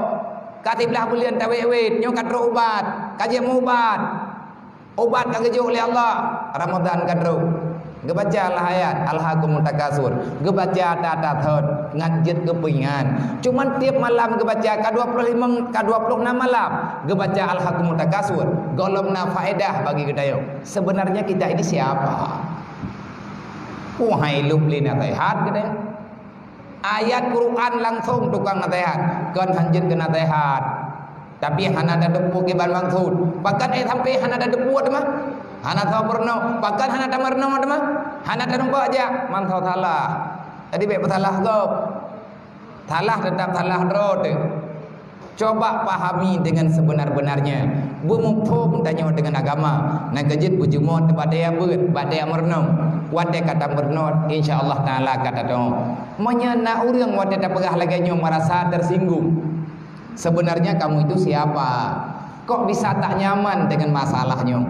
Ka siblaih buleuen tawét-wét, nyoe ka trok ubat, ka jeuet meuubat. Ubat ka geujok lé Allah, Ramadhan ka trok. Geubaca lah ayat, "Alhakumut takasur." Geubaca ata-ata thon, ngat jeuet geupeuingat. Cuman tiep malam geubaca, ka dua puluh lima, ka dua puluh enam malam, geubaca "Alhakumut takasur." Gohlom na faedah bagi geutanyoe. Sebenarnya kita ini siapa? Wahai lub lé naseuhat geutanyoe. Ayat Quran langsung tukang naseuhat, kon hanjeuet keu naseuhat. Tapi hana tateupeue kiban maksud. Pakon éh sampai hana tateupeue teuma? Hana soe peurunoe. Pakon hana tameurunoe teuma? Hana tarumpok jak, mantong salah. Jadi bék peusalah gob. Salah teutap salah droe teuh. Coba pahami dengan sebenar-benarnya. Beumuphom tanyoe dengan agama. Nyang keujeuet beujeumoe bak daya beuet, bak daya meurunoe. Watée ka tameurunoe, insya Allah Taala ka tateu'oh. Meunyoe na ureuëng watée tapeugah lagée nyoe merasa tersinggung, sebenarnya kamu itu siapa? Kok bisa tak nyaman dengan masalah nyoe?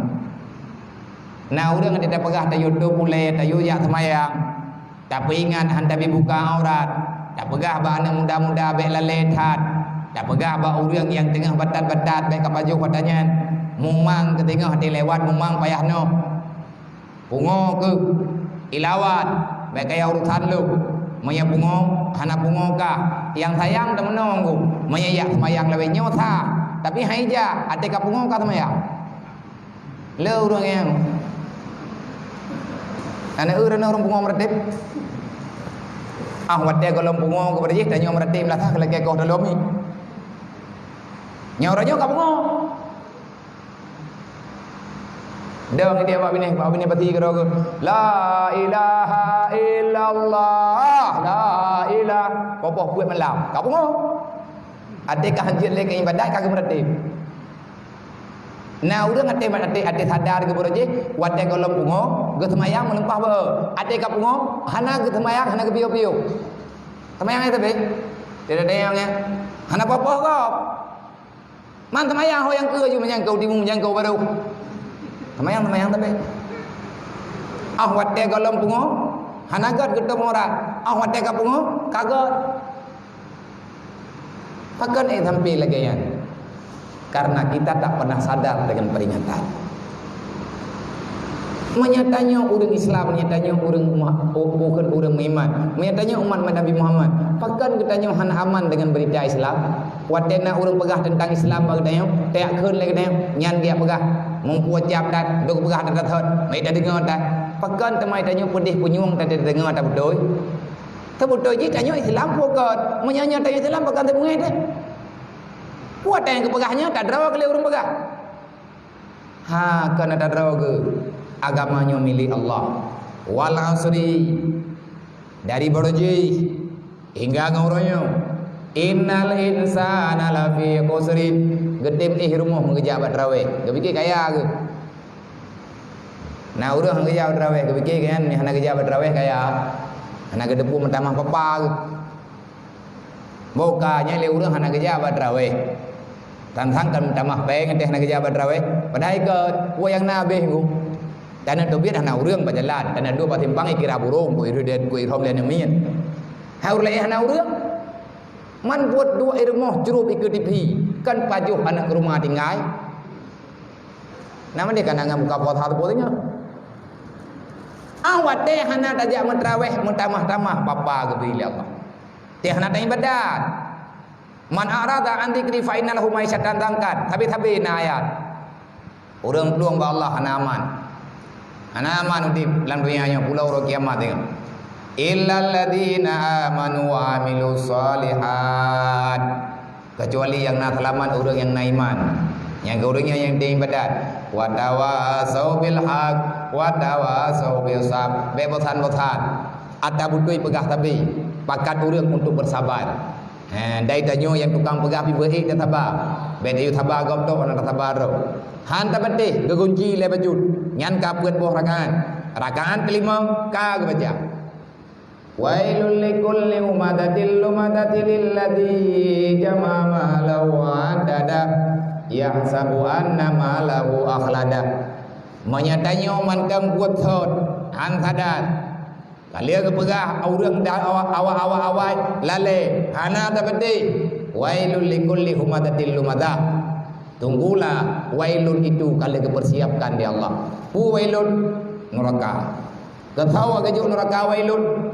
Na ureuëng watée tapeugah tayue tôp ulée, tayue jak seumayang. Tapeuingat han tabi buka aurat, tapeugah bak aneuëk muda-muda bék lalée that, tapeugah bak ureuëng nyang teungoh batat-batat bék ka pajoh watanyan, mumang keuteungoh dilewat mumang payah noh. Pungo keuh, ilawat, bék kaya urusan lôn. Meunyoe pungo, hana pungo kah, nyang sayang teumeunoe ngon. Meunyoe jak seumayang lawét nyoe sah, tapi hai jak, até ka pungo ka seumayang. Le ureuëng nyang aneuk ureuëng, ureuëng pungo meuratéb. Ah, watée gohlom pungo keupada jih, tanyoe meuratéb meulasaih keu lakée goh dalom nyoe. Nyoe uroe nyoe ka pungo. Dong dia bak binéh, bak binéh pati keudroe, "La ilaha illallah, la ilah." Poh-poh peuet malam, ka pungo. Até ka hanjeuet lé keu ibadat, ka geumeuratéb. Na ureuëng até, até, até sadar geubeurôh jih, watée gohlom pungo, geuseumayang meulimpah beu. Até ka pungo, hana geuseumayang, hana geupiôh-piôh. Seumayang ya tapi? Tidak ada yang ya. Hana poh-poh gob. Man seumayang ho nyang keu ju meujangkau timu, meujangkau barô. Seumayang, seumayang tapi. Ah, watée gohlom pungo, hana gét geutôp urat. Ah, watée ka pungo, ka gét. Pakon éh sampai lagée nyan? Karena kita tak pernah sadar dengan peringatan. Meunyoe tanyoe ureuëng Islam, meunyoe tanyoe ureuëng ma-, bu-, bukon ureuëng meuiman, meunyoe tanyoe umat Nabi Muhammad, pakon geutanyoe hana aman dengan berita Islam? Watée na ureuëng peugah teuntang Islam bak geutanyoe, tajak kheun lé geutanyoe, nyan geujak peugah, meupue cap that, duek peugah that thot, meuidak deungoe that. Pakon teuma tanyoe peudeh punyueng that tadeungoe that beutôi? Teubeutôi jih tanyoe Islam bukon. Meunyoe nyoe tanyoe Islam bukon teubeungéh teuh. Peue nyang geupeugah nyoe tadroe keu lé ureuëng peugah. Ha, keuneuk tadroe geuh. Agama nyoe milék Allah. Wal asri. Dari barô jih hingga ngon uroe nyoe. Innal insana lafi khusrin. Geutem éh rumoh meugeujak bak traweh. Geupike kaya geuh. Na ureuëng han geujak bak traweh, geupike kan, hana geujak bak traweh kaya. Hana geuteupeue meutamah papa geuh. Boh ka nyan lé ureuëng hana geujak bak traweh. Sang-sang kan meutamah péng teuh hana geujak bak traweh. Padahai ikot, peue nyang na habéh ngon. Tanyoe teubiet hana ureuëng bak jalan, tanyoe duek bak simpang ikira burông, ku irhom lé, ku irhom lé aneuk miet. Hai ureuëng laén hana ureuëng. Man buet duek i rumoh jrup ikeue T V, kan pajoh aneuk keuruma tinggai. Nama dia kana ngan buka puasa teupeu nyoe? Ah, watée hana tajak meutraweh meutamah-tamah papa geubri lé Allah. Teuh hana taibadat. "Man a'rada an dzikri fa inna lahu ma'isyatan dhankan." Sabe-sabe na ayat. Ureuëng plueng bak Allah hana aman. Hana aman udeb lam donya nyoe, pulo uroe kiamat nyoe. "Illal ladzina amanu wa amilus shalihat." Kecuali nyang na seulamat ureuëng nyang na iman. Nyang keu ureuëng nyan nyang teuibadat. "Wa tawasau bil haq, wa tawasau bis sabr." Bék bosan-bosan. Ata beutôi peugah sabe. Pakat ureuëng untuk bersabar. Ha, dai tanyoe nyang tukang peugah pih beu ék tasaba. Bék tayue saba gob tok, hana tasaba droe. Han tapatéh, geugunci lé bacut. Nyan ka peuet boh rakaat. Rakaat keulimong ka geubaca, "Wailul likulli humazatil lumazatil ladzi jama'a malahu wa addadah, yahsabu anna malahu akhladah." Meunyoe tanyoe mantong buet sot, han sadar, ka lheueh geupeugah ureuëng da-, awai-awai lalée, hana tapatéh. "Wailul likulli humazatil lumazah." Tunggulah, wailun itu ka lheueh geupersiapkan di Allah. Peue wailun? Nuraka. Keusoe geujok nuraka wailun?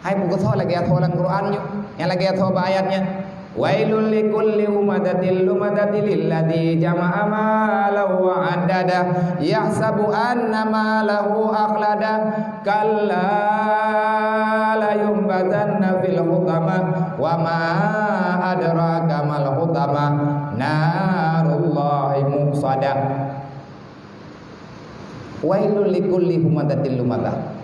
Hai, peue keusoe lagée asoe lam Quran nyoe? Nyang lagée asoe bak ayat nyan. "Wailul likulli humazatil lumazatil ladzi jama'a malahu wa addadah, yahsabu anna malahu akhladah, kalla layunbazanna fil hutamah, wa ma adraka mal hutamah, narullahi muqsadah." "Wailul likulli humazatil lumazah."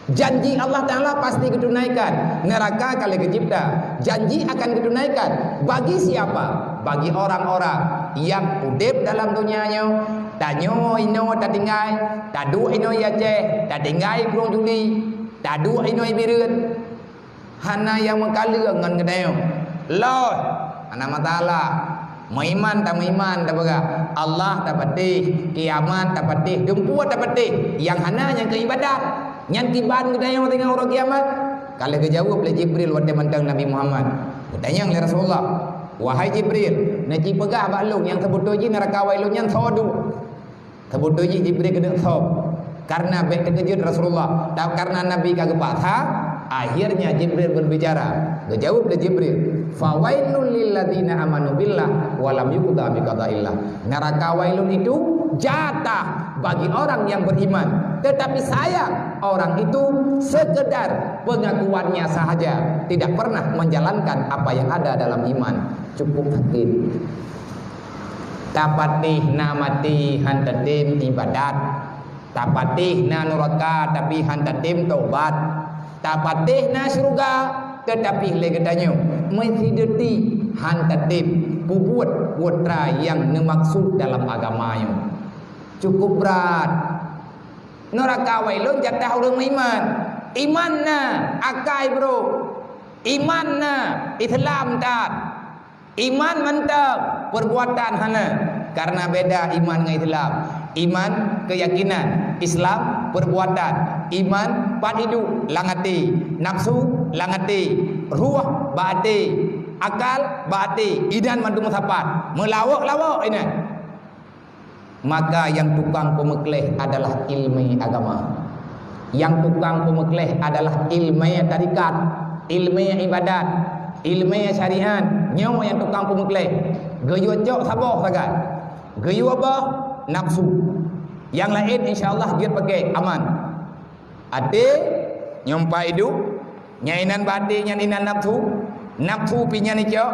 Janji Allah Ta'ala pasti geutunaikan. Neraka ka lheueh geucipta. Janji akan geutunaikan. Bagi siapa? Bagi orang-orang yang udeb dalam dunia nyoe, tanyoe inoe tatinggai, taduek inoe i Aceh, tatinggai i Krueng Juli, taduek inoe i Bireuen. Hana nyang meukaleueng ngon geutanyoe. Lôn, hana masalah. Meuiman tameuiman tapeugah, Allah tapatéh, kiamat tapatéh, dumpeue tapatéh. Nyang hana nyang keu ibadat. Nyan kiban geutanyoe teungoh uroe kiamat? Ka lheueh geujaweueb lé Jibril watée mantong Nabi Muhammad. Geutanyong lé Rasulullah, "Wahai Jibril, neuci peugah bak lôn nyang seubeutôi jih neuraka wailun nyan soe duek?" Seubeutôi jih Jibril keuneuk sob. Karena bék teukeujot Rasulullah, ta-, karena Nabi ka geupaksa, akhirnya Jibril berbicara. Geujaweueb lé Jibril, "Fawailul lilladzina amanu billah wa lam yuqda biqadaillah." Neraka wailun itu jatah bagi orang yang beriman. Tetapi sayang, orang itu sekedar pengakuannya sahaja, tidak pernah menjalankan apa yang ada dalam iman. Cukup sakit. Tapatéh na maté han tatem ibadat. Tapatéh na nuraka tapi han tatem tobat. Tapatéh na syeuruga, teutapi lé geutanyoe meusideuti han tatem peubuet buet nyang neumaksud dalam agama nyoe. Cukup brat. Nuraka wailun jatah ureuëng meuiman. Iman na, akai brok. Iman na, Islam that. Iman mantong, perbuatan hana. Karena beda iman ngon Islam. Iman keyakinan, Islam perbuatan. Iman pat iduek, lam até, nafsu lam até, ruh bak até, akal bak até, inan mandum meusapat. Meulawok-lawok inan. Maka nyang tukang peumeukleh adalah ileumé agama. Nyang tukang peumeukleh adalah ileumé tarekat, ileumé ibadat, ileumé syariat. Nyoe nyang tukang peumeukleh. Geuyue cok saboh sagai. Geuyue boh nafsu. Nyang laén insya Allah jeuet pakai aman. Até nyang pat iduek, nyang inan bak até nyan inan nafsu, nafsu pih nyan icok,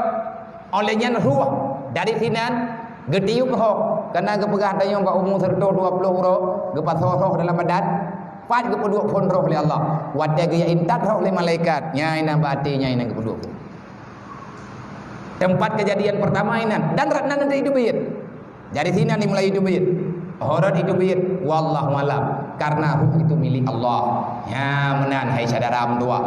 óh lheueh nyan ruh dari sinan geutiup roh, kana geupeugah tanyoe bak umu siratoh dua ploh uroe, geupasoe roh dalam badan, pat geupeuduek phon roh lé Allah. Watée geujak intat roh lé malaikat, nyan inan bak até nyan inan geupeuduek phon. Teumpat keujadian peurtama inan, dan rot nan teuiduek beuet. Dari sinan dimulai iduek beuet. Horot iduek beuet, wallahu alam. Karena ruh itu milik Allah. Nyan meunan hai syedara meutuah.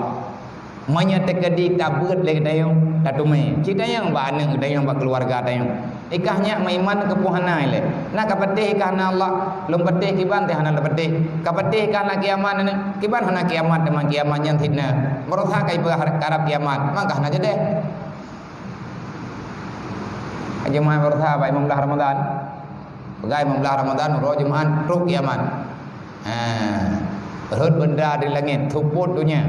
Meunyoe teukeudi tabeuet lé geutanyoe, tateumé. Cit tanyoe bak aneuk geutanyoe, bak keuluwarga tanyoe. Ikah nyak meuiman keupeue hana ilée. Na kapatéh ikah na Allah, lôn patéh kiban teuh hana lôn patéh. Kapatéh ikah na kiamat aneuk, kiban hana kiamat teuma kiamat nyan fitnah. Baroesa ka ipeugah karab kiamat, mangkah na jadeh. Jeumaáh baroesa bak limong blaih Ramadan. Peugah limong blaih Ramadan, uroe Jeumaáh trok kiamat. Ha. Rhot beunda di langét, seupôt donya.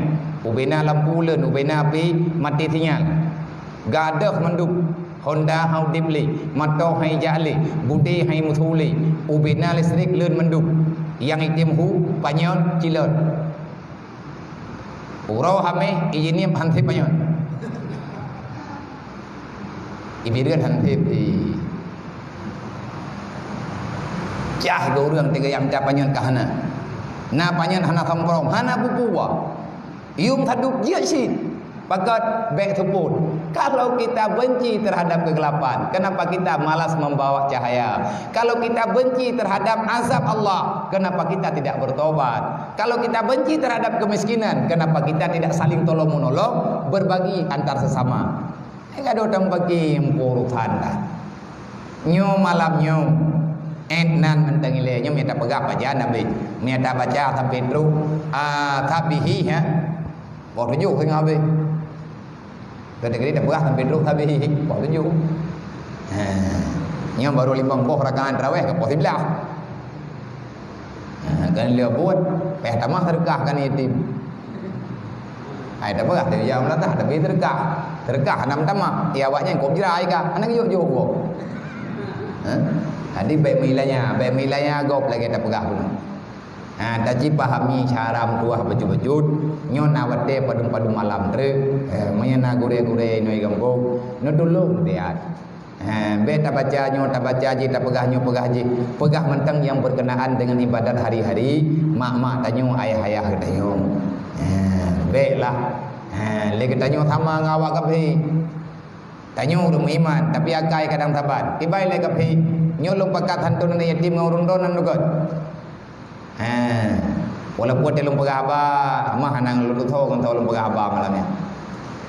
Ubena lampu uleuen, ubena api mati sinyal. Gadôh mandum, honda han udeb lé, moto han ijak lé, budé han imeusu lé, ubena listrik leuen mandum. Nyang item hu, panyöt, cilot. Uroe Hamèh, ijinieb hansép panyöt. Ibireuen hansép, ih. Cah geu ureueng teuga nyang mita panyöt ka hana. Na panyöt hana somprong, hana peue-peue. Yuem tadub jeuet cit, pakat bék seupôt. Kalau kita benci terhadap kegelapan, kenapa kita malas membawa cahaya? Kalau kita benci terhadap azab Allah, kenapa kita tidak bertobat? Kalau kita benci terhadap kemiskinan, kenapa kita tidak saling tolong-menolong, berbagi antar sesama? Hai ka dua tambaki urusan dah. Nyoe malam nyoe, eh, nan mantong ilée nyoe, mita peugah pajan habéh. Mita baca sampai trok, ah, tabihi, ha. Poh tujoh singoh habéh. Tadi kali dah peugah sampai trok tabihi. Poh tujoh. Ha. Nyoe baru limong boh rakaat tarawih ka poh siblaih. Ha, kan lheueh buet, payah tamah seudeukah keu yatim. Hai, tapeugah teuh jak meulatah, tapi seudeukah. Seudeukah hana meutamah. Ya, awaknyan kop jrai ka, hana geujok-jok gob. Ha? Jadi, bék meuilanya, bék meuilanya gob lagée tapeugah bunoe. Ha, taci pahami cara meutuwah bacut-bacut. Nyoe na watée padum-padum malam treuk. Eh, meunyoe na gurée-gurée inoe gampông, neutulông meusiat. Ha, bék tabaca nyoe, tabaca jih, tapeugah nyoe, peugah jih. Peugah mantong nyang berkenaan dengan ibadat hari-hari mak-mak tanyoe, ayah-ayah geutanyoe. Ha, bék lah. Ha, lé geutanyoe sama ngon awak kafé. Tanyoe ureuëng meuiman, tapi akai kadang saban. Kiban lé kafé, nyoe lôn pakat santôn aneuk yatim ngon ureuëng droeneuh nukon. Ha, walaupun teuh lôn peugah haba, mah hana lôn tutoe ngon lôn peugah haba malam nyan.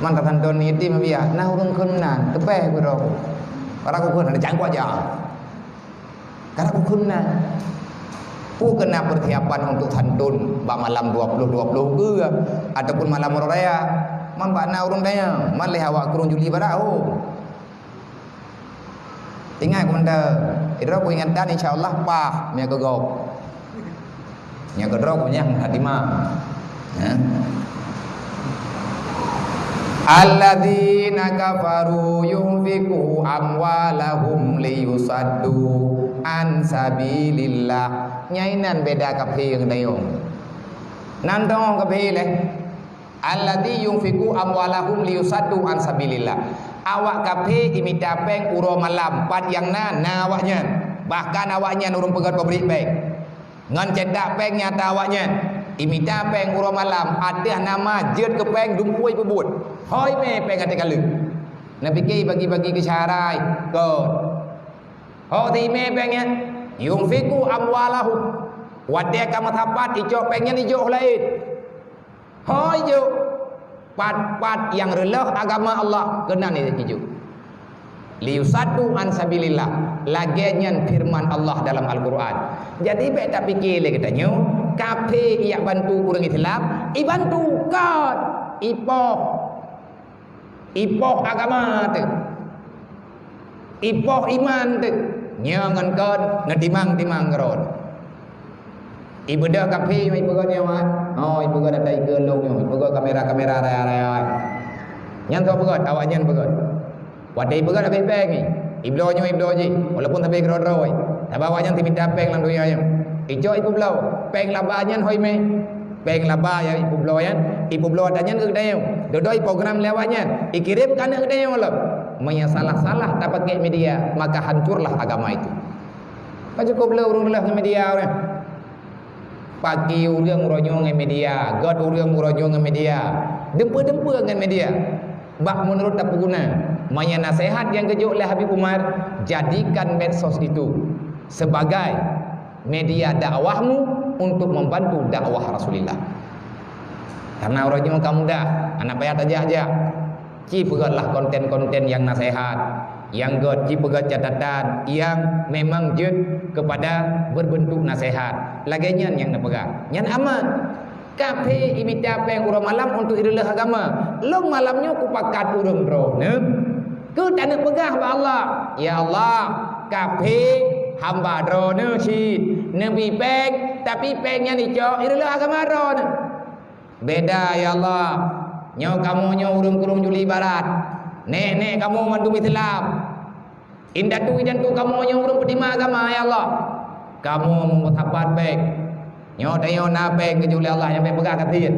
Man tasantôn yatim biasa, na ureuëng kheun meunan, teupeh keudroe. Para kukheun ada cangkok aja. Karena kukheun meunan. Peue keu na persiapan untuk santôn bak malam dua puluh dua puluh ke, ataupun malam uroe raya. Man bak na ureuëng tanyong, man lé awak kureueng juli barah, oh. Ingat komandan, droe peuingatan insya Allah paih meunyoe keu gob. Meunyoe keu droe pun nyang hatimah. Ha? Alladzina kafaru yunfiqu amwalahum liyusaddu an sabilillah. Nyan inan beda kafé ngon tanyoe. Nan tanyoe kafé lé. Allati yunfiqu amwalahum liyusaddu an sabilillah. Awak kafé imita péng uroe malam, pat nyang na, na awaknyan. Bahkan awaknyan ureuëng peugöt pabrik péng. Ngon cetak péng nyata awaknyan. Imita péng uroe malam, ateueh nama jeuet keu péng dumpui peubuet. Hôi mé péng até kaleuh. Neupike bagi-bagi keu syahrai, kon. Ho teumé péng nyan, yunfiqu amwalahum. Watée ka meusapat icok péng nyan ijok laén. Hôi jok, pat-pat nyang reuloh agama Allah keunan jijok. Liyusaddu an sabilillah, lagée nyan firman Allah dalam Al-Qur'an. Jadi bék tapike lé geutanyoe, kafé ijak bantu ureuëng Islam, ibantu kon, ipoh. Ipoh agama teuh. Ipoh iman teuh. Nyoe ngon kon neutimang-timang keudroe. Ibeudôh kafé ipeugöt nyoe, oh, ipeugöt ata ikeue lôn nyoe, ipeugöt kamera-kamera raya-raya. Nyan soe peugöt, awaknyan peugöt. Watée ipeugöt habéh péng, ibloe nyoe ibloe jih, walaupun sabe keudroe-droe. Sabab awaknyan teumita péng lam donya nyoe. Icok ipeubloe, péng laba nyan hôi mé. Péng laba nyang ipeubloe nyan, ipeubloe ata nyan keu geutanyoe. Dudoe iprogram lé awaknyan, ikirém keu aneuk geutanyoe lom. Meunyoe salah-salah tapakée media, maka hancurlah agama itu. Ka cukup le ureuëng reuloh ngon media ureuëng. Paki ureuëng uroe nyoe ngon media, göt ureuëng uroe nyoe ngon media, dumpeue-dumpeue ngon media. Bak meunurot tapeuguna, meunyoe naseuhat nyang geujok lé Habib Umar, jadikan medsos itu sebagai media dakwahmu untuk membantu dakwah Rasulullah. Karena uroe nyoe ka mudah, hana payah tajak-jak. Ci peugötlah konten-konten nyang naseuhat, nyang göt, ci peugöt catatan nyang memang jeuet kepada berbentuk naseuhat. Lagée nyan nyang neupeugah. Nyan aman. Kafé imita péng uroe malam untuk ireuloh agama. Lôn malam nyoe kupakat ureuëng droeneuh keu taneuk peugah bak Allah, "Ya Allah, kafé hamba droeneuh cit neubri péng, tapi péng nyan icok ireuloh agama droeneuh." Beda, ya Allah. Nyoe kamoe nyoe ureuëng kureueng juli barat. Nek-nek kamoe mandum Islam. Indatu-indatu kamoe nyoe ureuëng peutimang agama, ya Allah. Kamoe meusapat bék. Nyoe tanyoe na péng geujok lé Allah nyang bék peugah gasien.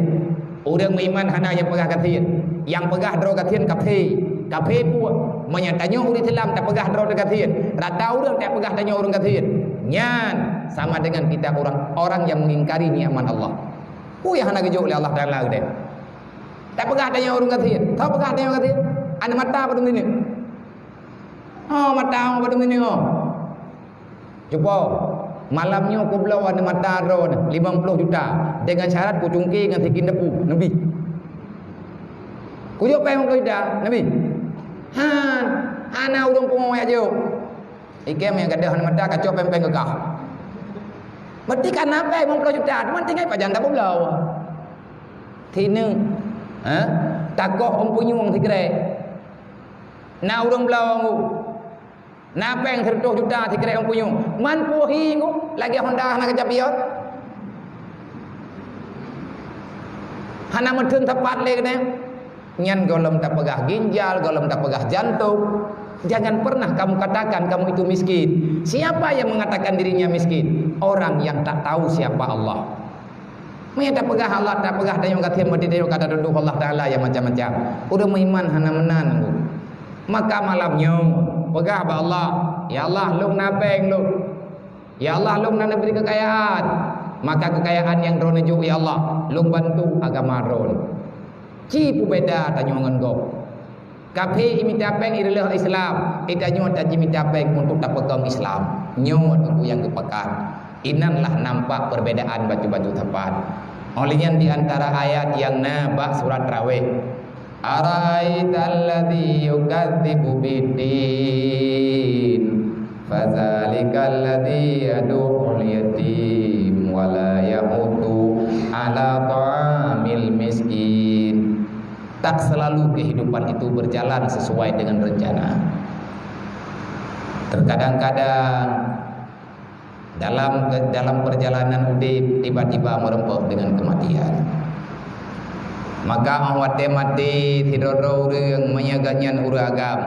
Ureuëng meuiman hana nyang peugah gasien. Nyang peugah droe gasien kafé. Kafé peue? Meunyoe tanyoe ureuëng Islam tapeugah droe teuh gasien, rata ureuëng tapeugah tanyoe ureuëng gasien. Nyan sama dengan kita orang, orang yang mengingkari nikmat Allah. Peue nyang hana geujok lé Allah Taala udeb? Tapeugah tanyoe ureuëng gasien. Tapeugah tanyoe gasien. Aneuk mata padum sineuk. Oh, mata padum sineuk, oh. Cuba, malam nyoe kubloe aneuk mata droeneuh limong ploh juta, deungon syarat kucungke ngon sikin depu, neubi. Kujok péng limong ploh juta, neubi. Han, hana ureuëng pungo jak jok. Ikém nyang gadôh aneuk mata kacok péng-péng keu kah. Berarti ka na péng limong ploh juta, cuma tinggai pajan tapubloe. Sineuk, ha? Takoh ôn punyueng sikrek. Na ureuëng bloe ngon Na péng sireutoh juta sikrek ôn punyueng. Man puhi ngu, lagée Honda hana keucapion. Hana meutheun sapat lé keunoe. Nyan gohlom tapeugah ginjal, gohlom tapeugah jantong. Jangan pernah kamu katakan kamu itu miskin. Siapa yang mengatakan dirinya miskin? Orang yang tak tahu siapa Allah. Meunyoe tapeugah Allah, tapeugah tanyoe gasien, berarti tanyoe ka tatuduh Allah Taala nyang macam-macam. Ureuëng meuiman hana meunan ngon. Maka malam nyoe, peugah bak Allah, "Ya Allah, lôn na péng lôn. Ya Allah, lôn na neubri keukayaan. Maka keukayaan nyang Droeneuh jok, ya Allah, lôn bantu agama Droeneuh." Ci peubeda tanyoe ngon gob. Kafé imita péng ireuloh Islam, itanyoe tajimita péng untuk tapeukong Islam. Nyoe teungku nyang geupakat. Inan lah nampak perbedaan bacut-bacut sapat. Oleh nyan di antara ayat nyang na bak surat Tarawih, "Ara'aital ladzi yukadzibu biddin, fadzalikal ladzi yadu'ul yatim wa la yahuddu ala ta'amil miskin." Tak selalu kehidupan itu berjalan sesuai dengan rencana. Terkadang-kadang dalam dalam perjalanan udeb tiba-tiba meureumpok dengan kematian. Maka óh watée maté sidroe-droe ureuëng, meunyoe gobnyan ureuëng agam,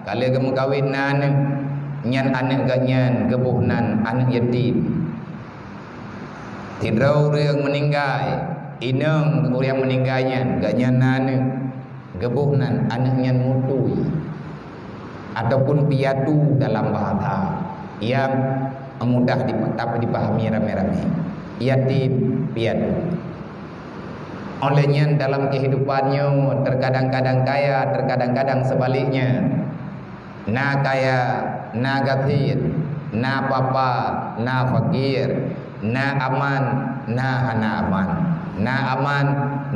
ka lheueh geumeukawen na aneuëk, nyan aneuëk gobnyan geuboh nan aneuëk yatim. Sidroe ureuëng meuninggai, inong ureuëng meuninggai nyan, gobnyan na aneuëk, geuboh nan aneuëk nyan mutui ataupun piatu dalam bahasa nyang mudah dipa-, dipahami ramé-ramé. Yatim piatu. Oleh nyan dalam kehidupan nyoe terkadang-kadang kaya, terkadang-kadang sebaliknya. Na kaya, na gasien, na papa, na fakir, na aman, na hana aman, na aman,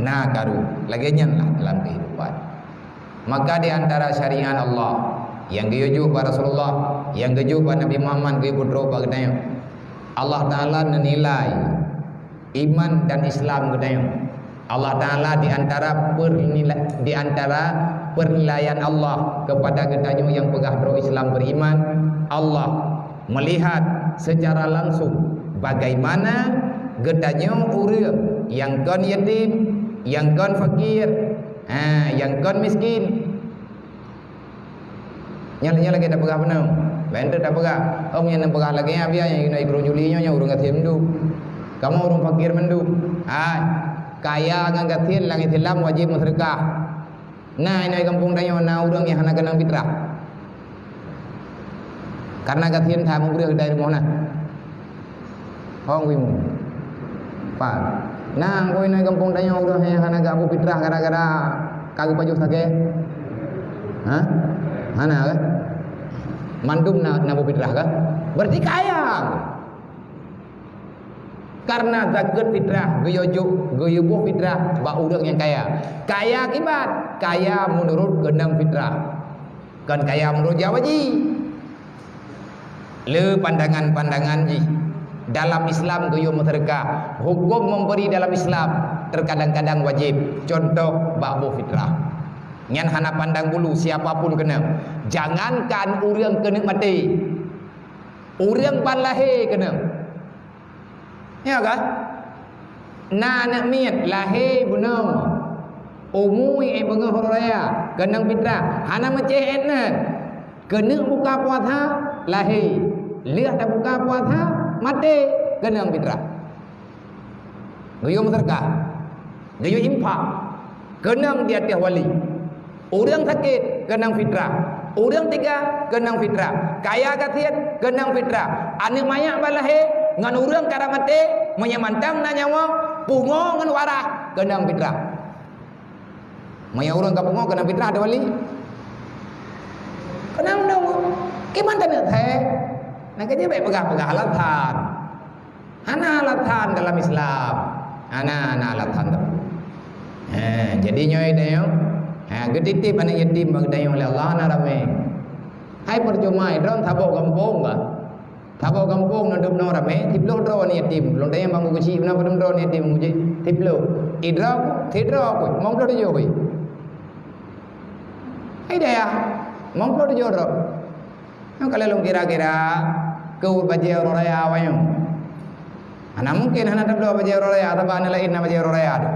na karu. Lagée nyan lah dalam kehidupan. Maka di antara syariat Allah nyang geuyue bak Rasulullah, nyang geuyue bak Nabi Muhammad, geuyue peutrok bak geutanyoe, Allah Taala neunilai iman dan Islam geutanyoe. Allah Taala di antara pernila-, di antara penilaian Allah kepada geutanyoe nyang peugah droe Islam beriman, Allah melihat secara langsung bagaimana geutanyoe ureuëng nyang kon yatim, nyang kon fakir, ha, nyang kon miskin. Nyan, nyan lagée tapeugah bunoe. Laén teuk tapeugah, "Oh, meunyoe neupeugah lagée nyan, biar nyang inoe i Krueng Juli nyoe, nyoe ureuëng gasien mandum. Kamoe ureuëng fakir mandum." Hai, kaya ngon gasien lam Islam wajéb meuseudeukah. Na inoe i gampông tanyoe na ureuëng nyang hana keunong fitrah. Karena gasien that meubreueh dari rumoh na. Hong wimu. Pan. Nang koi na gampông tanyoe ureuëng nyang hana geuboh fitrah gara-gara ka geupajoh sakét? Hah? Hana kan? Mandum na, na boh fitrah kan? Berarti kaya. Karena zakeuet fitrah geuyue jok, geuyue boh fitrah bak ureuëng nyang kaya. Kaya kiban? Kaya meunurot keunong fitrah. Kon kaya meunurot Jawa jih. Le pandangan-pandangan jih. Dalam Islam geuyue meuseudeukah. Huköm memberi dalam Islam terkadang-kadang wajéb. Contoh, bak boh fitrah. Nyan hana pandang bulu siapa pun keunong. Jangankan ureuëng keuneuk maté. Ureuëng ban lahé keunong. Nyo kah? Na aneuëk miet lahé bunoe, umu ék beungoh uroe raya, keunong fitrah, hana meucéh ék nan. Keuneuk buka puasa, lahé. Lheueh tabuka puasa, maté, keunong fitrah. Geuyue meuseudeukah, geuyue infak, keunong di ateueh wali. Ureuëng sakét, keunong fitrah. Ureuëng teuga, keunong fitrah. Kaya gasien, keunong fitrah. Aneuëk manyak ban lahé ngon ureuëng karab maté, meunyoe mantong na nyawa, pungo ngon waras, keunong fitrah. Meunyoe ureuëng ka pungo keunan fitrah di wali. Keunan undang. Kiban taneuk thèe. Nah, keu jih bèk peugah-peugah alasan. Hana alasan dalam Islam. Hana, hana alasan tu. Ha, jadi nyoe tanyoe, ha, geutitip aneuk yatim bak geutanyoe lé Allah hana ramé. Hai percuma droe saboh gampông ka. Saboh gampông na dub noe ramé, siploh droe aneuk yatim. Lôn tanyong bak geuchik, na padub droe aneuk yatim geuchik? Siploh. Idroe, sidroe pun, limong ploh tujoh pun. Hai dayah, limong ploh tujoh droe. Nyoe kalau lôn kira-kira, keu bajèe uroe raya awai nyoe. Hana mungkin hana tabloe bajèe uroe raya, atawa aneuk laén na bajèe uroe raya tu.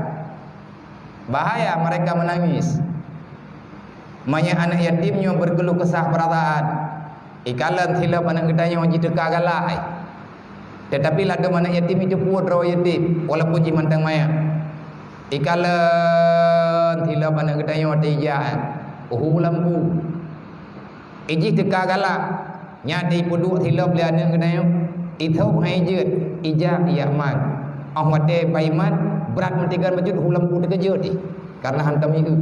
Bahaya mereka menangis. Meunyoe aneuk yatim nyoe berkeluh kesah perasaan, ikalon silop aneuk geutanyoe jiteuka galak, ai. Tetapi ladôm aneuk yatim itu puet droe yatim, walaupun jih mantong manyang. Ikalon silop aneuk geutanyoe teuijak, uhu lampu. Ijih teuka galak, nyan ipeuduek silop lé aneuk geutanyoe, ithôb hai jeuet, ijak ijak mat. Óh watèe pai mat, brat meutiga bacut, uhu lampu teukeujot jih, karena hantom ieu.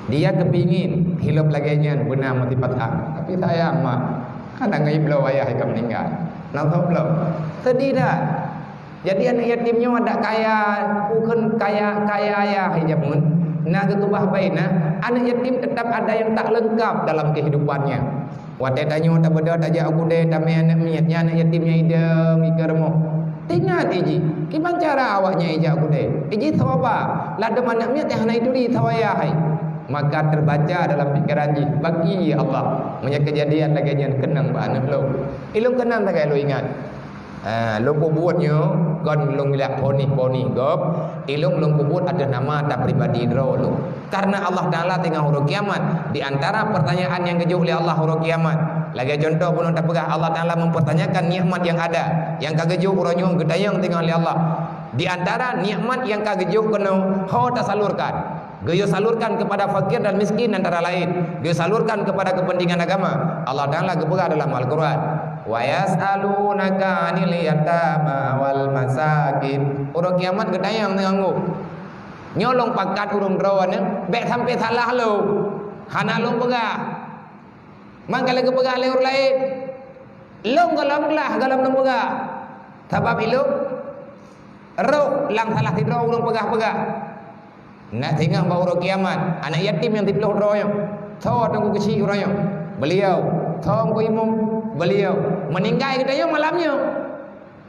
Dia kepingin silop lagèe nyan beuna meusipat hak. Tapi sayang mak, hana ngon ibloe ayah ka meuninggai. Na soe bloe? Sedih that. Jadi aneuk yatim nyoe adak kaya, bukon kaya, kaya ayah jameun. Na geukeubah baina, aneuk yatim tetap ada yang tak lengkap dalam kehidupannya. Watèe tanyoe tabeudôh tajak u keudè tamè aneuk miet, nyan aneuk yatim nyang idong ikeue rumoh. Teuingat ijih, kiban cara awaknyan ijak u keudè. Ijih soe ba, ladôm aneuk miet nyang hana ituri soe ayah hai. Maka terbaca dalam pikiran jih, bagi ya Allah, meunyoe keujadian lagèe nyan keunong bak aneuk lôn. Ilôn keunong lagèe lôn ingat. Ha, lôn peubuet nyoe kon lôn ilak ponis-ponis gob, ilôn lôn peubuet ateueh nama tapribadi droe lôn. Karena Allah Taala teungoh uroe kiamat, di antara pertanyaan nyang geujok lé Allah uroe kiamat, lagèe contoh bunoe tapeugah Allah Taala mempertanyakan nikmat yang ada, nyang ka geujok uroe nyoe geutanyong teungoh lé Allah. Di antara nikmat nyang ka geujok keunoe ho tasalurkan. Geuyue salurkan kepada fakir dan miskin antara lain. Geuyue salurkan kepada kepentingan agama. Allah Taala geupeugah dalam Al-Quran, "Wa yas'alunaka 'anil yatama wal masakin." Uroe kiamat geutanyong teungoh. Nyoe lôn pakat ureueng droeneuh, bèk sampai salah lôn. Hana lôn peugah. Maka lagèe geupeugah lé ureueng laén, lôn gohlom glah gohlom lôn peugah. Sabab ilôn roh lam salah sidroe ureueng peugah-peugah. Nak singoh bak uroe kiamat, aneuk yatim nyang siploh droe nyoe, soe teungku keuchik uroe nyoe? Beliau. Soe teungku imum? Beliau. Meuninggai geutanyoe malam nyoe.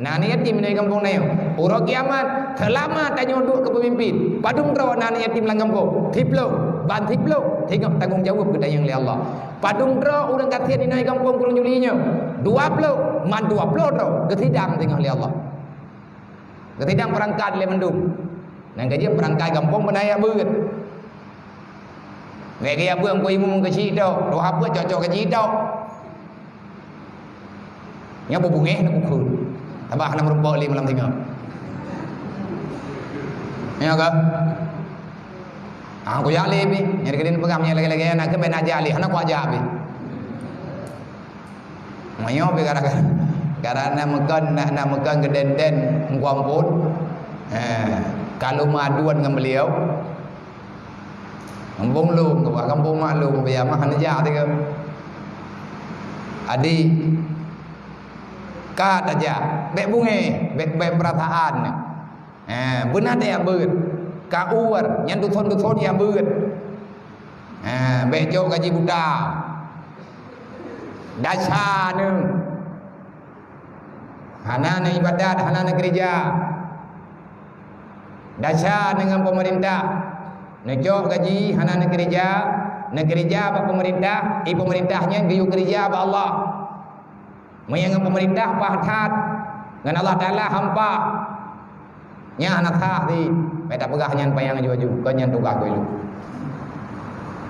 Na aneuk yatim inong gampông tanyoe. Uroe kiamat, seulama tanyoe duek keu peumimpin, padum droe na aneuk yatim lam gampông? Siploh, ban siploh, singoh tanggong jaweueb geutanyong lé Allah. Padum droe ureueng gasien inong gampông Krueng Juli nyoe? Dua ploh, man dua ploh droe geusidang singoh lé Allah. Geusidang peurangkat lé mandum. Nyang keujeuet peurangkat gampông beuna jak beuet. Bèk geujak beuet keu imum keuchik tok, dua ploh cocok keuchik tok. Nyan beubungéh na bukon. Sabab hana meurumpok lé malam singoh. Nyo ka? Ah, kujak lé pih. Nyang keudeh peugah meunyo lagèe-lagèe nyan, keuben ajak lé, hana kujak pih. Meunyo pih gara-gara, gara na meukon, na, na meukon geuden-den meukumpul. Ha, ka lôn meuaduan ngon beliau. Gampông lôn, gampông mak lôn, biaya mah hana jak teuka. Adik, ka tajak, bèk bungéh, bèk, bèk peurasaan. Eh, beuna tajak beuet. Ka uwer, nyan duson-duson jak beuet. Eh, bèk cok gaji buta. Dasar neuh. Hana neuibadat, hana neukeurija. Dasar neuh ngon peumeurintah. Neucok gaji, hana neukeurija. Neukeurija bak peumeurintah, i peumeurintah nyan geuyue keurija bak Allah. Meunyo ngon peumeurintah paih that, ngon Allah Taala hampa. Nyan hana sah di, bèk tapeugah nyan panyang aju-aju, kon nyan tugaih geuh ilôn.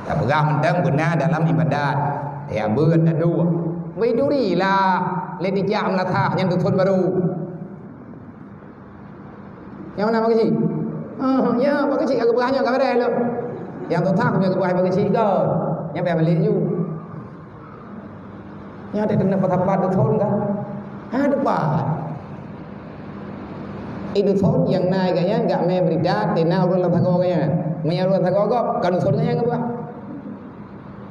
Tapeugah mantong beuna dalam ibadat. Ya beuet taduek. Biduri lah, lé tijak meulasah nyan duson barô. Nyang mana bak keuchik? Ah, ya, bak keuchik ka geupeugah nyoe ka beureh lom. Nyang tutoe ka geupeugah bak keuchik kon. Nyan payah balek ju. Nyan ada kena pakat-pakat tu thon kan? Ha, depan. Di dusun nyang na gobnyan, gak mé beurita, teuh na ureuëng lam sagoe gobnyan. Meunyoe ureuëng sagoe gob, kon dusun gobnyan geubuet.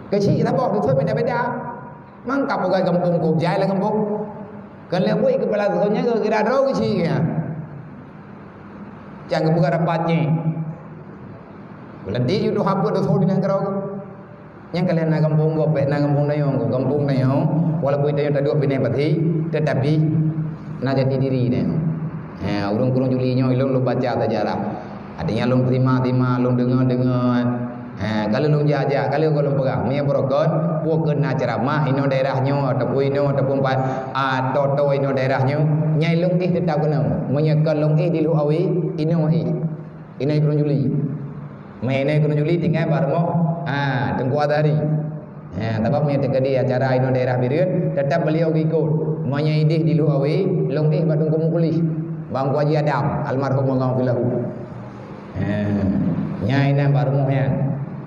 Keuchik saboh dusun beda-beda. Mangka peugah gampông kôb jai lam gampông. Kon lé bui keupeula dusun nyan geukira droe keuchik nyan. Nyang geupeugah rapat nyan. Beuleuti yue tuha peuet dusun di nanggroe. Nyang kalian na gampông gob, bèk na gampông tanyoe, gampông tanyoe, walaupun tanyoe taduek binéh pati, tetapi na jati diri tanyoe. Ha, ureuëng-ureuëng Juli nyoe ilôn lôn baca sejarah. Artinya lôn terima-terima, lôn deungoe-deungoe. Ha, kalau lôn jak-jak, kalau lôn peugah, meunyoe beurokon, peue keu na ceramah inoe daerah nyoe, ataupun inoe, ataupun pa-, a, to-to inoe daerah nyoe, nyai lôn éh teutap keunoe. Meunyoe kon lôn éh di Lhok Awe, inoe éh. Inoe Keuneuk Juli. Meuinoe Keuneuk Juli tinggai bak rumoh, ha, Teungku Azhari. Ha, sabab meunyoe teukeudi acara inoe daerah Bireuen, teutap beuliau geuikot. Meunyoe ideh di Lhok Awe, lôn éh bak Teungku Muklis, bak Teungku Haji Adam, almarhum, Allahu filahu. Ha, nyan inan bak rumoh nyan.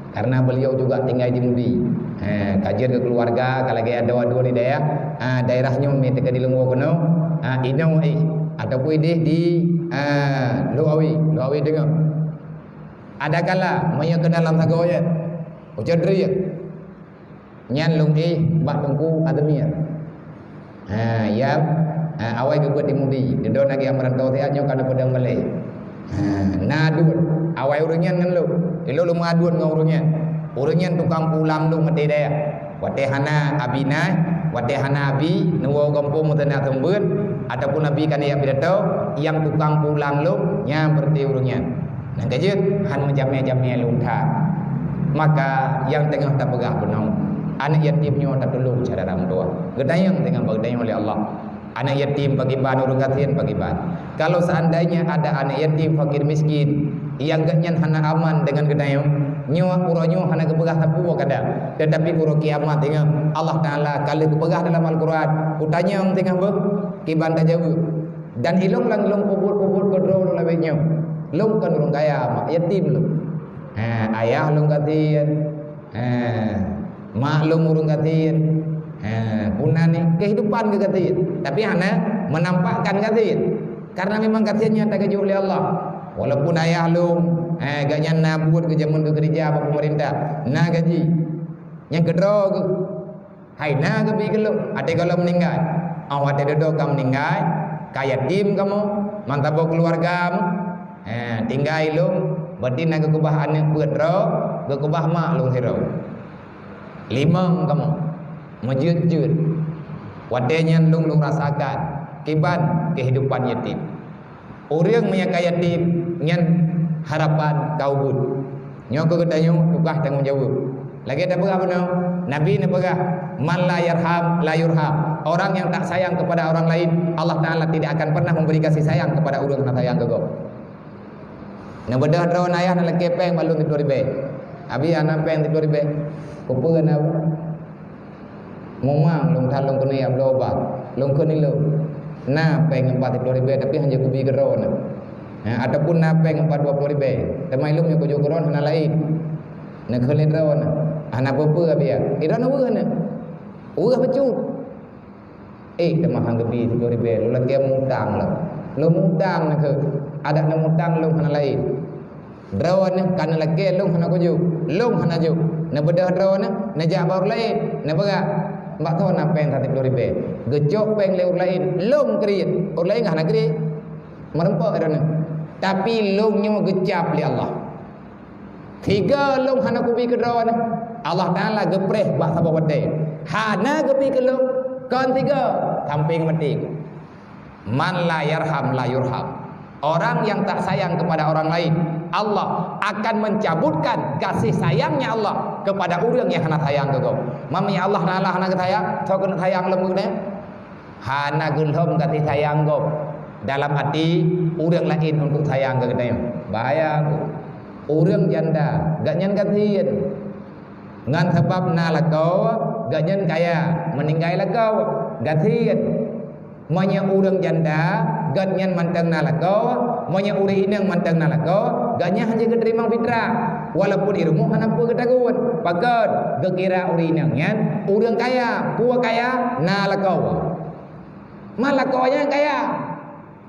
Karena beliau juga tinggai di Mudi. Ha, ka jeuet keu keuluwarga, ka lagèe adoe-adoe di daerah, ha, daerah nyoe meuteukeu di Lungwoe keunoe, ha, inoe éh, ataupun ideh di, ha, Lhok Awe, Lhok Awe deungoe. Adakala meunyoe keunan lam sagoe nyan, ucok drien. Nyan lôn éh bak Teungku Ademir. Ha, ya, ha, awai geubeuet di Mudi. Dudoe lagèe nyang meuranto siat nyoe ka neupeudong balèe. Ha, na aduen. Awai ureueng nyan ngon lôn. Ilôn lôn meuaduen ngon ureueng nyan. Ureueng nyan tukang pulang lôn maté dayah. Watèe hana abi na, watèe hana abi, neuwoe gampông meuteuna seumeubeuet, ataupun abi ka neujak pidato, nyang tukang pulang lôn, nyan berarti ureueng nyan. Nyang keujeuet, han meujamé-jamé lôn that. Maka nyang teungoh tapeugah bunoe, aneuk yatim nyoe tatulông syedara meutuwah. Geutanyong teungoh bak geutanyoe lé Allah. Aneuk yatim pakriban, ureueng gasien pakriban. Kalau seandainya ada aneuk yatim, fakir miskin, nyang geuhnyan hana aman deungon geutanyoe, nyoe uroe nyoe hana geupeugah sapeue kada, teutapi uroe kiamat ingat, Allah Taala ka lheueh geupeugah dalam Al-Quran, "Kutanyong teungoh beuh, kiban tajaweueb." Dan ilôn lam lôn peubuet-peubuet keudroe lôn lawét nyoe. Lôn kon ureueng kaya, mak yatim lôn. Ha, ayah lôn gasien. Ha, mak lôn ureueng gasien. Ha, bunan ni kehidupan geuh gasien. Tapi hana menampakkan gasien. Karena memang gasien nyan takeujok lé Allah. Walaupun ayah lôn, ha, gobnyan na buet geuh jameun geukeureuja bak pemerintah, na gaji. Nyang keudroe geuh. Hai na geubi keu lôn, até gohlom meuninggai. Óh watèe dudoe ka meuninggai, ka yatim kamoe, meusaboh keuluwarga mu. Eh, tinggai lôn, berarti na geukeubah aneuk peuet droe, geukeubah mak lôn sidroe. Limong kamoe, meujeuet-jeuet. Watèe nyan lôn, lôn rasakan kiban keuhidupan yatim. Ureueng meunyo ka yatim, nyan harapan ka ubit. Nyoe keuh geutanyoe tugaih tanggong jaweueb. Lagèe tapeugah bunoe, Nabi neupeugah, "Man la yarham, la yurham." Orang yang tak sayang kepada orang lain, Allah Taala tidak akan pernah memberi kasih sayang kepada ureueng hana sayang keu gob. Neubeudôh droeneuh ayah neulakèe pèng bak lôn siplôh ribèe. Abi hana pèng siplôh ribèe. Keupeue na? Mumang lôn that lôn keuneuk jak bloe ubat, lôn kheun ilôn. Na pèng ngon pat siplôh ribèe, tapi hana kubi keu droeneuh. Ha, ataupun na pèng ngon pat dua plôh ribèe, teuma ilôn nyang kujok keu droeneuh hana laén. Neukheun lé droeneuh, hana peue-peue, Abi, ya. Droeneuh weueh neuh. Weueh bacut. Eh, teuma han geubi siplôh ribèe, lôn lakèe mutang lom. Lôn mutang neukheun, adak neumutang lôn hana laén. Droeneuh ka neulakèe lôn hana kujok, lôn hana jok. Neubeudôh droeneuh, neujak bak ureueng laén, neupeugah, "Bak soe na pèng siplôh ribèe?" Geucok pèng lé ureueng laén, lôn kriet. Ureueng laén hana kriet. Meureumpok droeneuh. Tapi lôn nyoe geucab lé Allah. Sigoe lôn hana kubi keu droeneuh, Allah Taala geupreh bak saboh watèe. Hana geubi keu lôn, kon sigoe, sampéng maté. Man la yarham la yurham. Orang yang tak sayang kepada orang lain, Allah akan mencabutkan kasih sayangnya Allah kepada ureueng nyang hana sayang keu gob. Meunyo Allah Taala hana geusayang, soe keuneuk sayang lom keu geutanyoe? Hana geulhom kasih sayang gob dalam até ureueng laén untuk sayang keu geutanyoe. Bahaya tu. Ureueng janda, gobnyan gasien. Ngon sabab na lakoe, gobnyan kaya, meuninggai lakoe, gasien. Meunyo ureueng janda, gobnyan mantong na lakoe, meunyo ureueng inong mantong na lakoe, gobnyan hana geuteurimong fitrah. Walaupun di rumoh hana peue geutagun, pakon geukira ureueng inong nyan ureueng kaya, peue kaya, na lakoe. Man lakoe nyan kaya.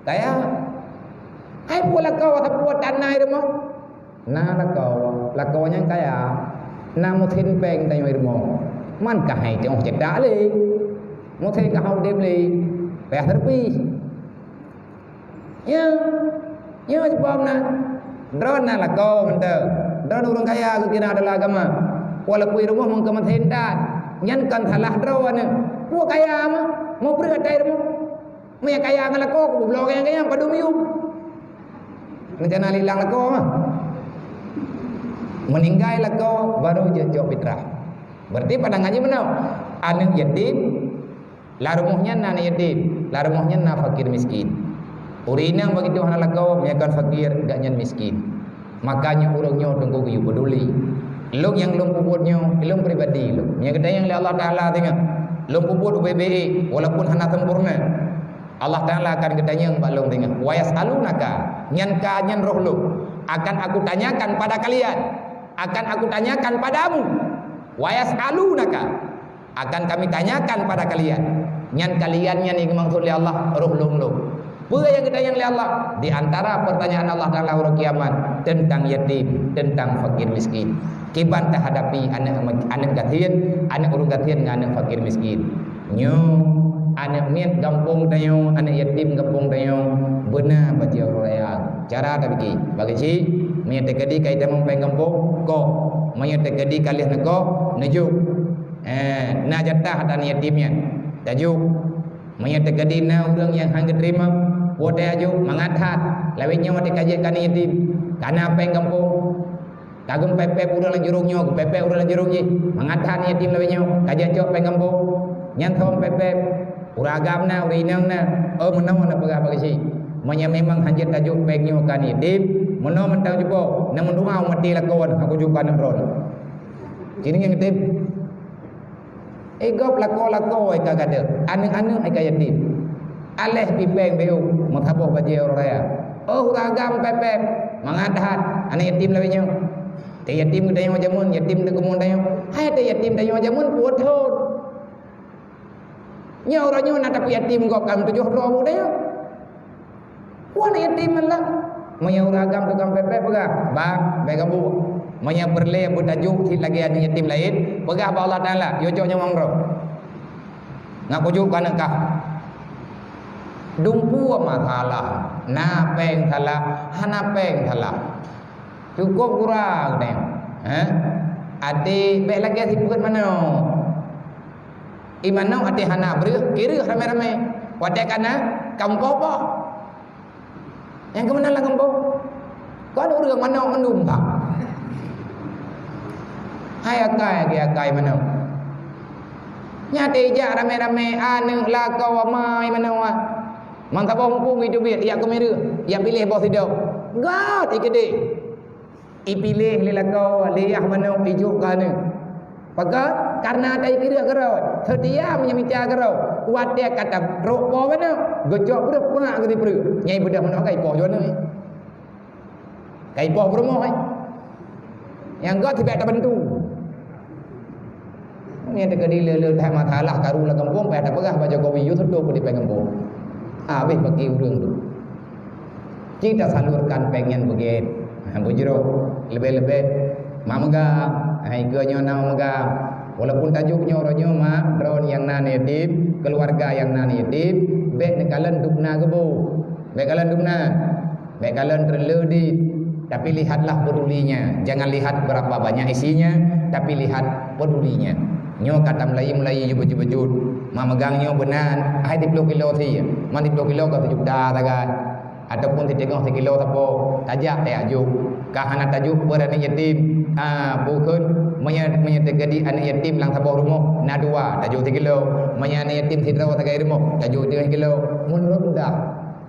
Kaya. Hai peue lakoe sapeue tanah i rumoh? Na lakoe, lakoe nyang kaya. Na meusén péng tanyoe i rumoh. Man ka hai teuh cetak lé. Meusén ka hai udeb lé. Payah servis. Ya. Ya, sebab na. Droe na lakoe mantong. Droe ureuëng kaya geukira adalah agama. Walaupun i rumoh meukeumeusen that. Nyan kon salah droe aneuëk. Peue kaya mah? Mubreuh ata i rumoh. Meunyo kaya ngon lakoe, kubloe kaya-kaya padum yum. Rencana lilang lakoe mah. Meuninggai lakoe, baru jeuet jok fitrah. Berarti pandangan jih meunoe. Aneuëk yatim, lam rumoh nyan na aneuëk yatim, lam rumoh nyan na fakir miskin. Ureuëng inong begitu hana lakoe, meunyo kon fakir, gobnyan miskin. Makanya ureuëng nyoe teungku geuyue peduli. Lôn nyang lôn peubuet nyoe, lôn pribadi lôn. Nyang geutanyong lé Allah Taala teungoh. Lôn peubuet ubé-bé, walaupun hana sempurna. Allah Taala akan geutanyong bak lôn teungoh. Wa yas'alunaka, nyan ka nyan roh lôn. Akan aku tanyakan pada kalian. Akan aku tanyakan padamu. Wa yas'alunaka. Akan kami tanyakan pada kalian. Nyan kalian nyan nyang geumaksud lé Allah, roh lôn lôn. Peue nyang geutanyong lé Allah? Di antara pertanyaan Allah Taala uroe kiamat tentang yatim, tentang fakir miskin. Kiban tahadapi aneuëk, aneuëk gasien, aneuëk ureuëng gasien ngon aneuëk fakir miskin. Nyoe, aneuëk miet gampông tanyoe, aneuëk yatim gampông tanyoe, beuna bajée uroe raya. Cara tapike, bagi cit, meunyoe teukeudi ka itamong péng gampông, koh. Meunyoe teukeudi ka lheueh neukoh, neujok. Eh, na jatah ata aneuëk yatim nyan. Tajok. Meunyoe teukeudi na ureuëng nyang han geuteurimong, watée tajok mangat that. Lawét nyoe watée ka jeuet keu aneuëk yatim, ka na péng gampông. Ka geupép-pép ureuëng lam jurông nyoe, geupép-pép ureuëng lam jurông jih. Mangat that aneuëk yatim lawét nyoe, ka jeuet jok péng gampông. Nyan thon pép-pép. Ureuëng agam na, ureuëng inong na. Oh, meunoe na peugah bak geuchik. Meunyoe memang han jeuet tajok péng nyoe keu aneuëk yatim, meunoe mantong cuba. Na meudoa u maté lakoe, aku jok keu aneuëk droeneuh. Kini nyang yatim. Eh, gob lakoe-lakoe ka gadôh, aneuëk-aneuëk ka yatim. Aléh pipéng beu meusaboh bajée uroe raya. Oh, ureuëng agam pép-pép, mangat that aneuëk yatim lawét nyoe. Teu yatim geutanyoe jameun, yatim teu keumuen tanyoe. Hai teu yatim tanyoe jameun peuet thon. Nyoe uroe nyoe na tapi yatim gob ka tujoh droe bu tanyoe. Wan yatim Allah. Meunyoe ureuëng agam tukang pép-pép peugah, "Bang, bèk gabuk." Meunyoe peureulée beutajok cit lagée aneuëk yatim laén, peugah bak Allah Taala, "Yo cok nyawöng droe. Ngak kujok keu aneuëk kah." Dumpeue masalah, na péng salah, hana péng salah. Cukôp gura geutanyoe. Heh? Até bèk lagée sipeuet manok. I manok até hana breueh, kireueh ramé-ramé. Watée ka na, ka meupoh-poh. Nyang keumeunang lam gampông. Kon ureuëng manok mandum that. Hai akai, akai, akai manok. Nyan até ijak ramé-ramé, aneuëk, lakoe, amai manok. Meusaboh muphom iteubiet, ijak keumireuh, ijak piléh boh sidroe. Göt ikeudeh. Ipiléh lé lakoe, lé yah manok ijok keu aneuëk. Pakon? Kareuna ata ikireueh keudroe. Seutia meunyoe mita keudroe. Watée ka tatrok po manok, geucok breueh peungak keu sipeureuek. Nyan ibeudôh manok ka ipoh jih aneuëk. Ka ipoh peurumoh, eh. Nyang göt sibak tabantu. Nyan teukeudi le-le that masalah karu lam gampông, payah tapeugah bak Jokowi, "Yue seutôt peue di péng gampông." Habéh bagi ureuëng tu. Ci tasalurkan péng nyan beugét. Ha, beujroh. Leubeh-leubeh mak meugah. Ha, ikeue nyoe na mak meugah. Walaupun tajok nyoe uroe nyoe mak, droeneuh nyang na yatim, keuluwarga nyang na yatim, bèk neukalon dubna geuboh. Bèk kalon dubna. Bèk kalon treun le dit, tapi lihatlah pedulinya. Jangan lihat berapa banyak isinya, tapi lihat pedulinya. Nyoe ka tameulayi-meulayi jeuet-jeuet. Mak meugah nyoe beunan, hai siploh kilo sie, man siploh kilo ka seujuta sagai. Ataupun siteungoh sikilo sapo, tajak tajok. Ka hana tajok bak aneuëk yatim. Ha, bukon meunyoe, meunyoe teukeudi aneuëk yatim lam saboh rumoh, na dua, tajok sikilo. Meunyoe aneuëk yatim sidroe sagai rumoh, tajok sikilo. Meunurot mudah.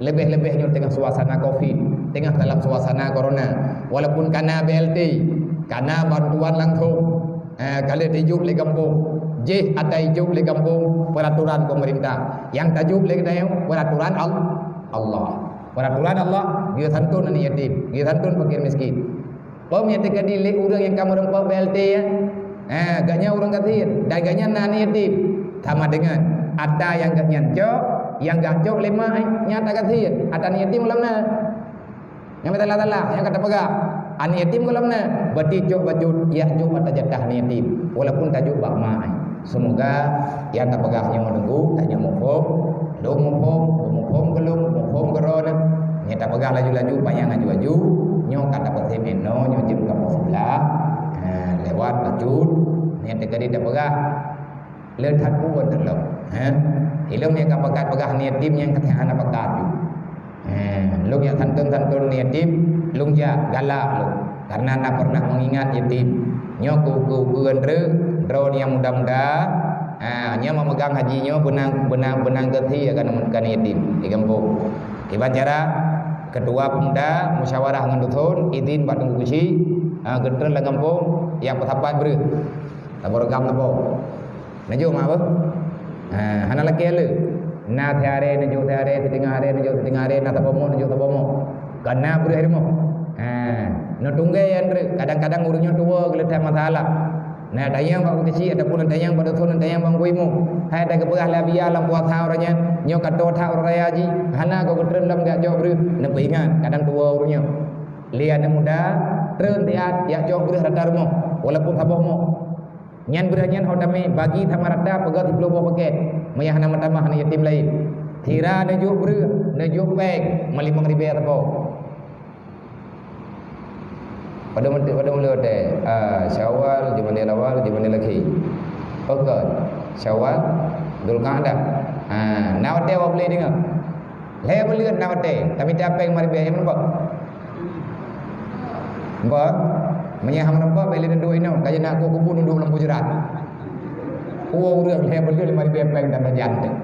Leubeh-leubeh nyoe teungoh suasana covid, teungoh dalam suasana corona. Walaupun ka na B L T, ka na bantuan langsung, eh, ka lheueh tijok lé gampông, jih ata ijok lé gampông peraturan pemerintah. Nyang tajok lé geutanyoe peraturan Al-, Allah. Peraturan Allah, geusantun aneuëk yatim, geusantun fakir miskin. Peue nyang teukeudi lé ureuëng nyang ka meureumpok B L T, ya? Ha, gobnyan ureuëng gasien, dan gobnyan na aneuëk yatim. Sama dengan ata nyang gobnyan cok, nyang gak cok lé mak, nyang ata gasien, ata aneuëk yatim lam na. Nyang salah-salah nyang ka tapeugah, aneuk yatim gohlom na, berarti cok bacut, jak jok ata jatah aneuk yatim, walaupun tajok bak mak. Seumoga nyang tapeugah nyoe teungku, tanyoe muphom, lôn muphom, muphom keu lôn, muphom keu droeneuh. Nyang tapeugah laju-laju, panyang aju-aju, nyoe ka tapeusim inoe, nyoe jeuem ka poh siblaih. Ha, lewat bacut, nyang teuka di tapeugah. Le that buet lom. Ha? Ilôn nyang ka pakat peugah aneuk yatim nyang ka hana pakat ju. Ha, lôn nyang santôn-santôn aneuk yatim, lôn jak galak lôn. Karena na pernah mengingat yatim. Nyoe ku, ku, ku, ku, droe nyang muda-muda, ha, nyoe memegang haji nyoe beunang, beunang, beunang geuthi akan, akan yatim di gampông. Kiban cara ketua pemuda musyawarah ngon dusun, izin bak Teungku Keuchik, ha, geutreun lam gampông, nyang peusapat breueh. Saboh reugam saboh. Neujok mak beuh? Ha, hana lakée le. Na siaré neujok siaré, siteungoh aré neujok siteungoh aré, na saboh mok neujok saboh mok. Ka na breueh rumoh. Ha, neutunggée nyang treuk. Kadang-kadang ureuëng nyoe tuwoe geuleutat masalah. Na tanyong bak Teungku Keuchik ataupun na tanyong bak dusun, na tanyong bak Teungku Imum. Hai tageupeugah lam biya lam puasa ureuëng nyan, nyoe ka toe that uroe raya jih, hana goe geutreun lom geujak jok breueh. Neupeuingat, kadang tuwoe ureuëng nyoe. Lé aneuk muda, treun siat jak jok breueh rata rumoh, walaupun saboh mok. Nyan breueh nyan ho tamé bagi sama rata peugah siplôh boh pakét, meunyo hana meutamah aneuk yatim laén. Sira neujok breueh, neujok péng, meulimong ribée saboh. Padum, padum le watée, ah, Syawal, Jumadil Awal, Jumadil Akhir. Peugah Syawal, Zulqa'dah. Ha, na watée awak boleh deungoe. Lhée buleuen na watée, tamita péng lima ribée, nyang meureumpok. Meureumpok? Meunyo hana meureumpok, bèk lé neuduek inoe, ka jeuet kubu neuduek lam kuburan. Kubu ureueng lhée buleuen lima ribée péng dan rajan teuh.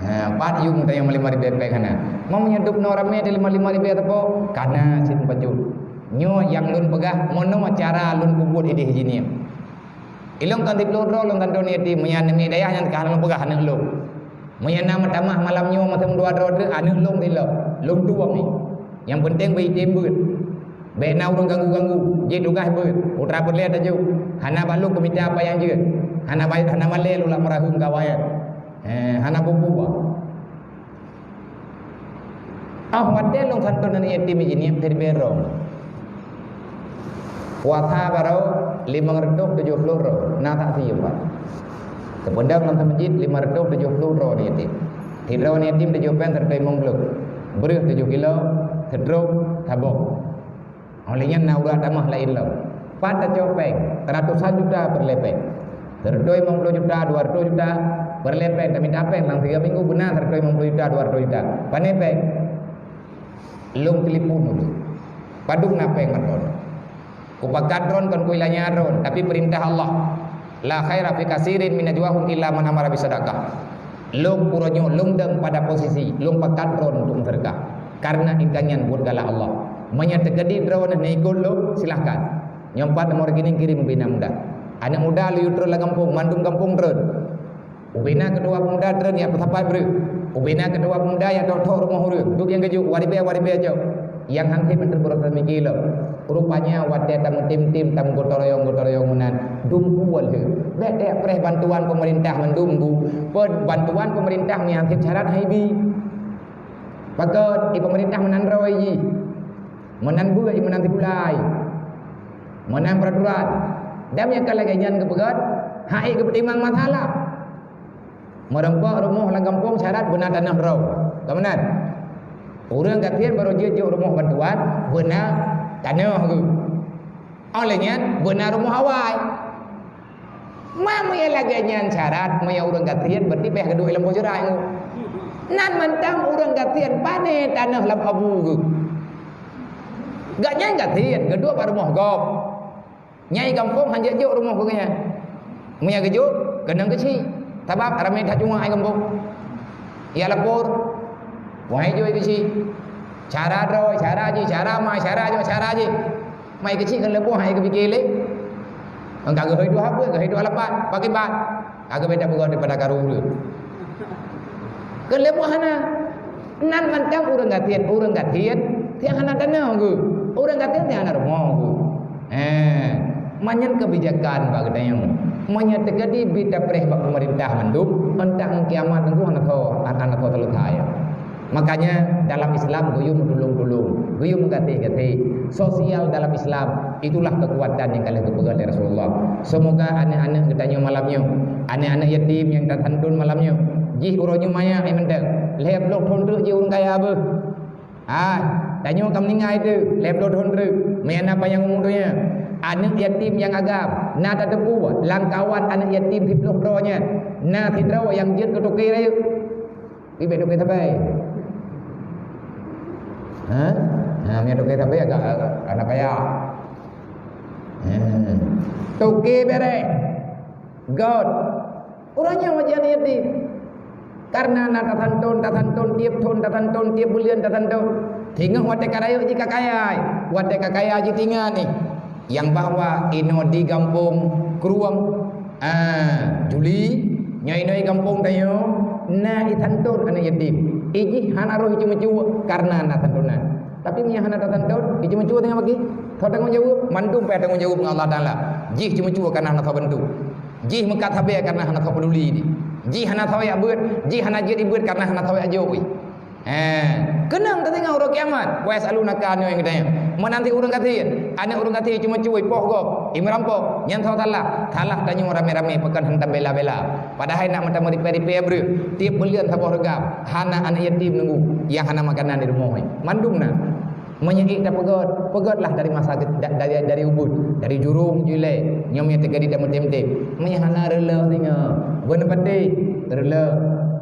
Ha, pat yum tanyong lima ribée péng hana. Meunyo dub noe ramé di lima, lima ribée teupok, kana cit bacut. Nyoe nyang lôn peugah, meunoe cara lôn peubuet idéh jih nyoe. Ilôn kon siplôh droe lôn santôn yatim, meunyo aneuk miet dayah nyan ka lôn peugah aneuk lôn. Meunyo na meutamah malam nyoe meuteumé dua droe treuk, aneuk lôn sidroe, lôn tueng nyan. Nyang peunteng beu item beuet. Bèk na ureueng ganggu-ganggu, jih tugaih beuet, putra peureulèe tajok. Hana bak lôn peumita apa nyang jeuet. Hana ba-, hana malèe lôn lam meuraheueng kawai. Eh, hana peue-peue. Óh watèe lôn santôn aneuk yatim jih nyan, siribèe droe. Puasa barô limong reutôh tujoh plôh droe, na saksi nyoe pat. Teupeudong lam meuseujid limong reutôh tujoh plôh droe aneuk yatim. Sidroe aneuk yatim tujoh péng sireutoh limong plôh. Breueh tujoh kilo, seutrok, saboh. Óh lheueh nyan na uroe tamah laén lom. Pat tacok péng, ratusan juta peureulèe péng. Sireutoh limong plôh juta, dua reutôh juta peureulèe péng. Tamita péng lam tiga minggu beuna sireutoh limong plôh juta, dua reutôh juta. Pané péng? Lôn telepon dulu. Padum na péng mantong. Kupakat droen kon kuilanya droen, tapi peurintah Allah. La khaira fi katsirin min najwahum illa man amara bisadaqah. Lôn uroe nyoe lôn dong pada posisi lôn pakat droen untuk meuseudeukah, karena intan nyan buet galak Allah. Meunyo teukeudi droen neuikot lôn, silahkan. Nyoe pat nomor rekening kirém ubé na muda. Aneuk muda lôn yue treun lam gampông, mandum gampông treun. Ubé na keudua pemuda treun nyang peusapat breueh. Ubé na keudua pemuda nyang thok-thok rumoh ureueng, duek nyang geujok, waribèe-waribèe jok. Nyang han sép meuteumé beurasa mike lom. Rupanya watèe tameutem-tem, tameugotong royong-gotong royong meunan, dum kuwoe lheueh. Bèk teupreh bantuan peumeurintah mandum bu. Pe-, bantuan peumeurintah meunan han sép syarat han ibi. Pakon, di peumeurintah meunan droe jih. Meunan beuet, meunan sikula, meunan peuraturan. Dan nyang ka lagèe nyan geupeugöt, han ék geupeutimang masalah. Meureumpok rumoh lam gampông syarat beuna tanoh droe. Ka meunan? Ureueng gasien barô jeuet jok rumoh bantuan, beuna tanoh geuh. Óh lheueh nyan, beuna rumoh awai. Ma meunyo lagèe nyan syarat, meunyo ureueng gasien, berarti payah geuduek lam boh jeurat nyoe. Nan mantong ureueng gasien pané tanoh lam abu geuh. Gobnyan gasien, geuduek bak rumoh gob. Nyang di gampông han jeuet jok rumoh geuh nyan. Meunyo geujok, keunong keuchik. Sabab ramé that cungoh di gampông. Ia lapor. Wahai jôi keuchik. Cara droe, cara jih, cara ma, cara jih, cara jih. Mai keuchik keu leuboh hai geupike lé. Engka geuhôi dua haba, geuhôi dua lapan, pakiban. Ka geubeda beugöt daripada karu ureueng. Keu leuboh hana. Nan mantong ureueng gasien, ureueng gasien, siang hana tanoh geuh. Ureueng gasien siang hana rumoh geuh. Eh, manyan kebijakan bak geutanyoe. Meunyo teukeudi bit tapreh bak peumeurintah mandum, entang kiamat nunggu hana tho, hana tho seuleusoe. Makanya dalam Islam geuyue meutulông-tulông, geuyue meugaséh-gaséh. Sosial dalam Islam, itulah kekuatan nyang ka lheueh geupeugah lé Rasulullah. Semoga aneuk-aneuk geutanyoe malam nyoe, aneuk-aneuk yatim nyang tasantun malam nyoe, jih uroe nyoe manyang hai mantong, lhèe ploh thon treuk jih ureueng kaya beuh. Ah, tanyoe ka meuninggai teuk, lhèe ploh thon treuk. Meunyo na panyang umu donya, aneuk yatim nyang agam, na tateupeue lam kawan aneuk yatim siplôh droe nyan, na sidroe nyang jeuet keu toke rayeuk. Ibèk toke sabai. Ha? Ha, meunyo toke sabai agak, agak hana payah. Ha. Toke bèrèh. Göt. Uroe nyoe wajan yatim. Karena na tasantun, tasantun, tiep thon tasantun, tiep buleuen tasantun. Singoh watèe ka rayeuk jih ka kaya, watèe ka kaya jih tingat nyan. Nyang bahwa inoe di gampông Krueng, ah, Juli, nyoe inoe gampông tanyoe, na isantun aneuk yatim. Ijih hana roh iceumeucue karena na santunan. Tapi meunyo hana tasantun, iceumeucue teungoh bagi. Soe tanggông jaweueb? Mandum payah tanggông jaweueb ngon Allah Taala. Jih ceumeucue karena hana soe bantu. Jih meukat sabe karena hana soe peduli di. Jih hana soe jak beuet, jih hana jeuet ibeuet karena hana soe jak jok. He, keunong tatinggai uroe kiamat. Wa yas'alunaka 'anil yawmil qiyamah. Meunanti ureueng gasien, aneuk ureueng gasien cuma cui poh gob, imeuram poh, nyan soe salah. Salah tanyoe ramé-ramé pakon hantom bela-bela. Padahai nak meutamah ripée-ripée breueh, tiep buleuen saboh reugam, hana aneuk yatim nunggu, nyang hana makanan di rumoh. Mandum na. Meunyoe ék tapeugöt, peugötlah dari masa ke-, da-, dari, dari ubit, dari jurông jih lé, nyoe meunyoe teuka di tameutem-tem. Meunyoe hana reuloh singoh, beuneupatéh, reuloh.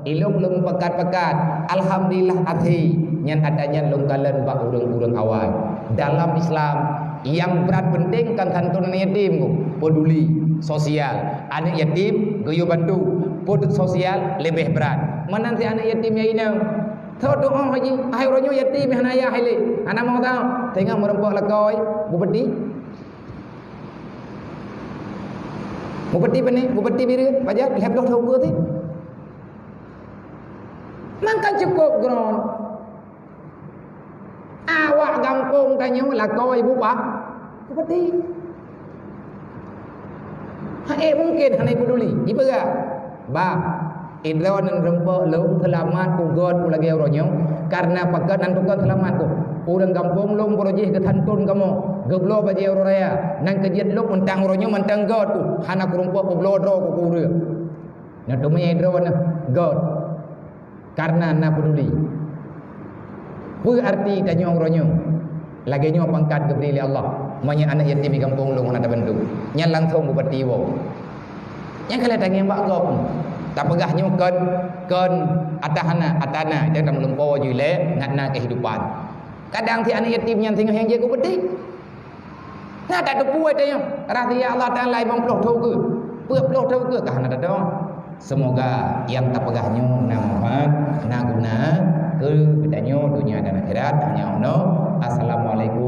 Ilông lôn pakat-pakat, alhamdulillah até, nyan ata nyan lôn kalon bak ureueng-ureueng awai. Dalam Islam, nyang brat penting kan santunan yatim, peduli sosial. Aneuk yatim geuyue bantu, peuet sosial leubeh brat. Meunan si aneuk yatim nyang inong. Tho tu'oh haji, hai uroe nyoe yatim hana ayah hai lé. Hana mau tau. Teungoh meurumpok lakoe, bupeuti. Bupeuti pane, bupeuti Bireuen, pajan lhèe ploh thôn keue ti. Mangkan cukup groen. Awak gampông tanyoe lakoe bupah, bupeuti. Hai mungken hana peduli, jipeugah, "Bah, idroe nang rumpok lôn seulamat kugöt ku lagèe uroe nyoe, karena pakat nan tukang seulamat ku. Ureueng gampông lôn peureujih geusantun kamoe, geubloe bajèe uroe raya, nang keujeuet lôn mantang uroe nyoe mantang göt ku, hana kurumpok peubloe droe ku keu ureueng." Nyoe teumé droe nyoe göt. Karena na peduli. Peue arti tanyoe uroe nyoe? Lagèe nyoe pangkat geubri lé Allah. Meunyoe aneuk yatim di gampông lôn hana tabantu, nyan langsông bupati woe. Nyan ka lheueh tangieng bak gob. Tapeugah nyoe kon, kon ata hana, ata na, nyang tameuleumpo jih lé ngat na kehidupan. Kadang si aneuk yatim nyan singoh nyang jeuet keu beuti. Na tateupeue tanyoe, rahsia Allah Taala limong ploh thôn keue, peuet ploh thôn keue ka hana tateupeue. Semoga nyang tapeugah nyoe na manfaat, na guna keu geutanyoe donya dan akhirat. Hanya nyoe. Assalamualaikum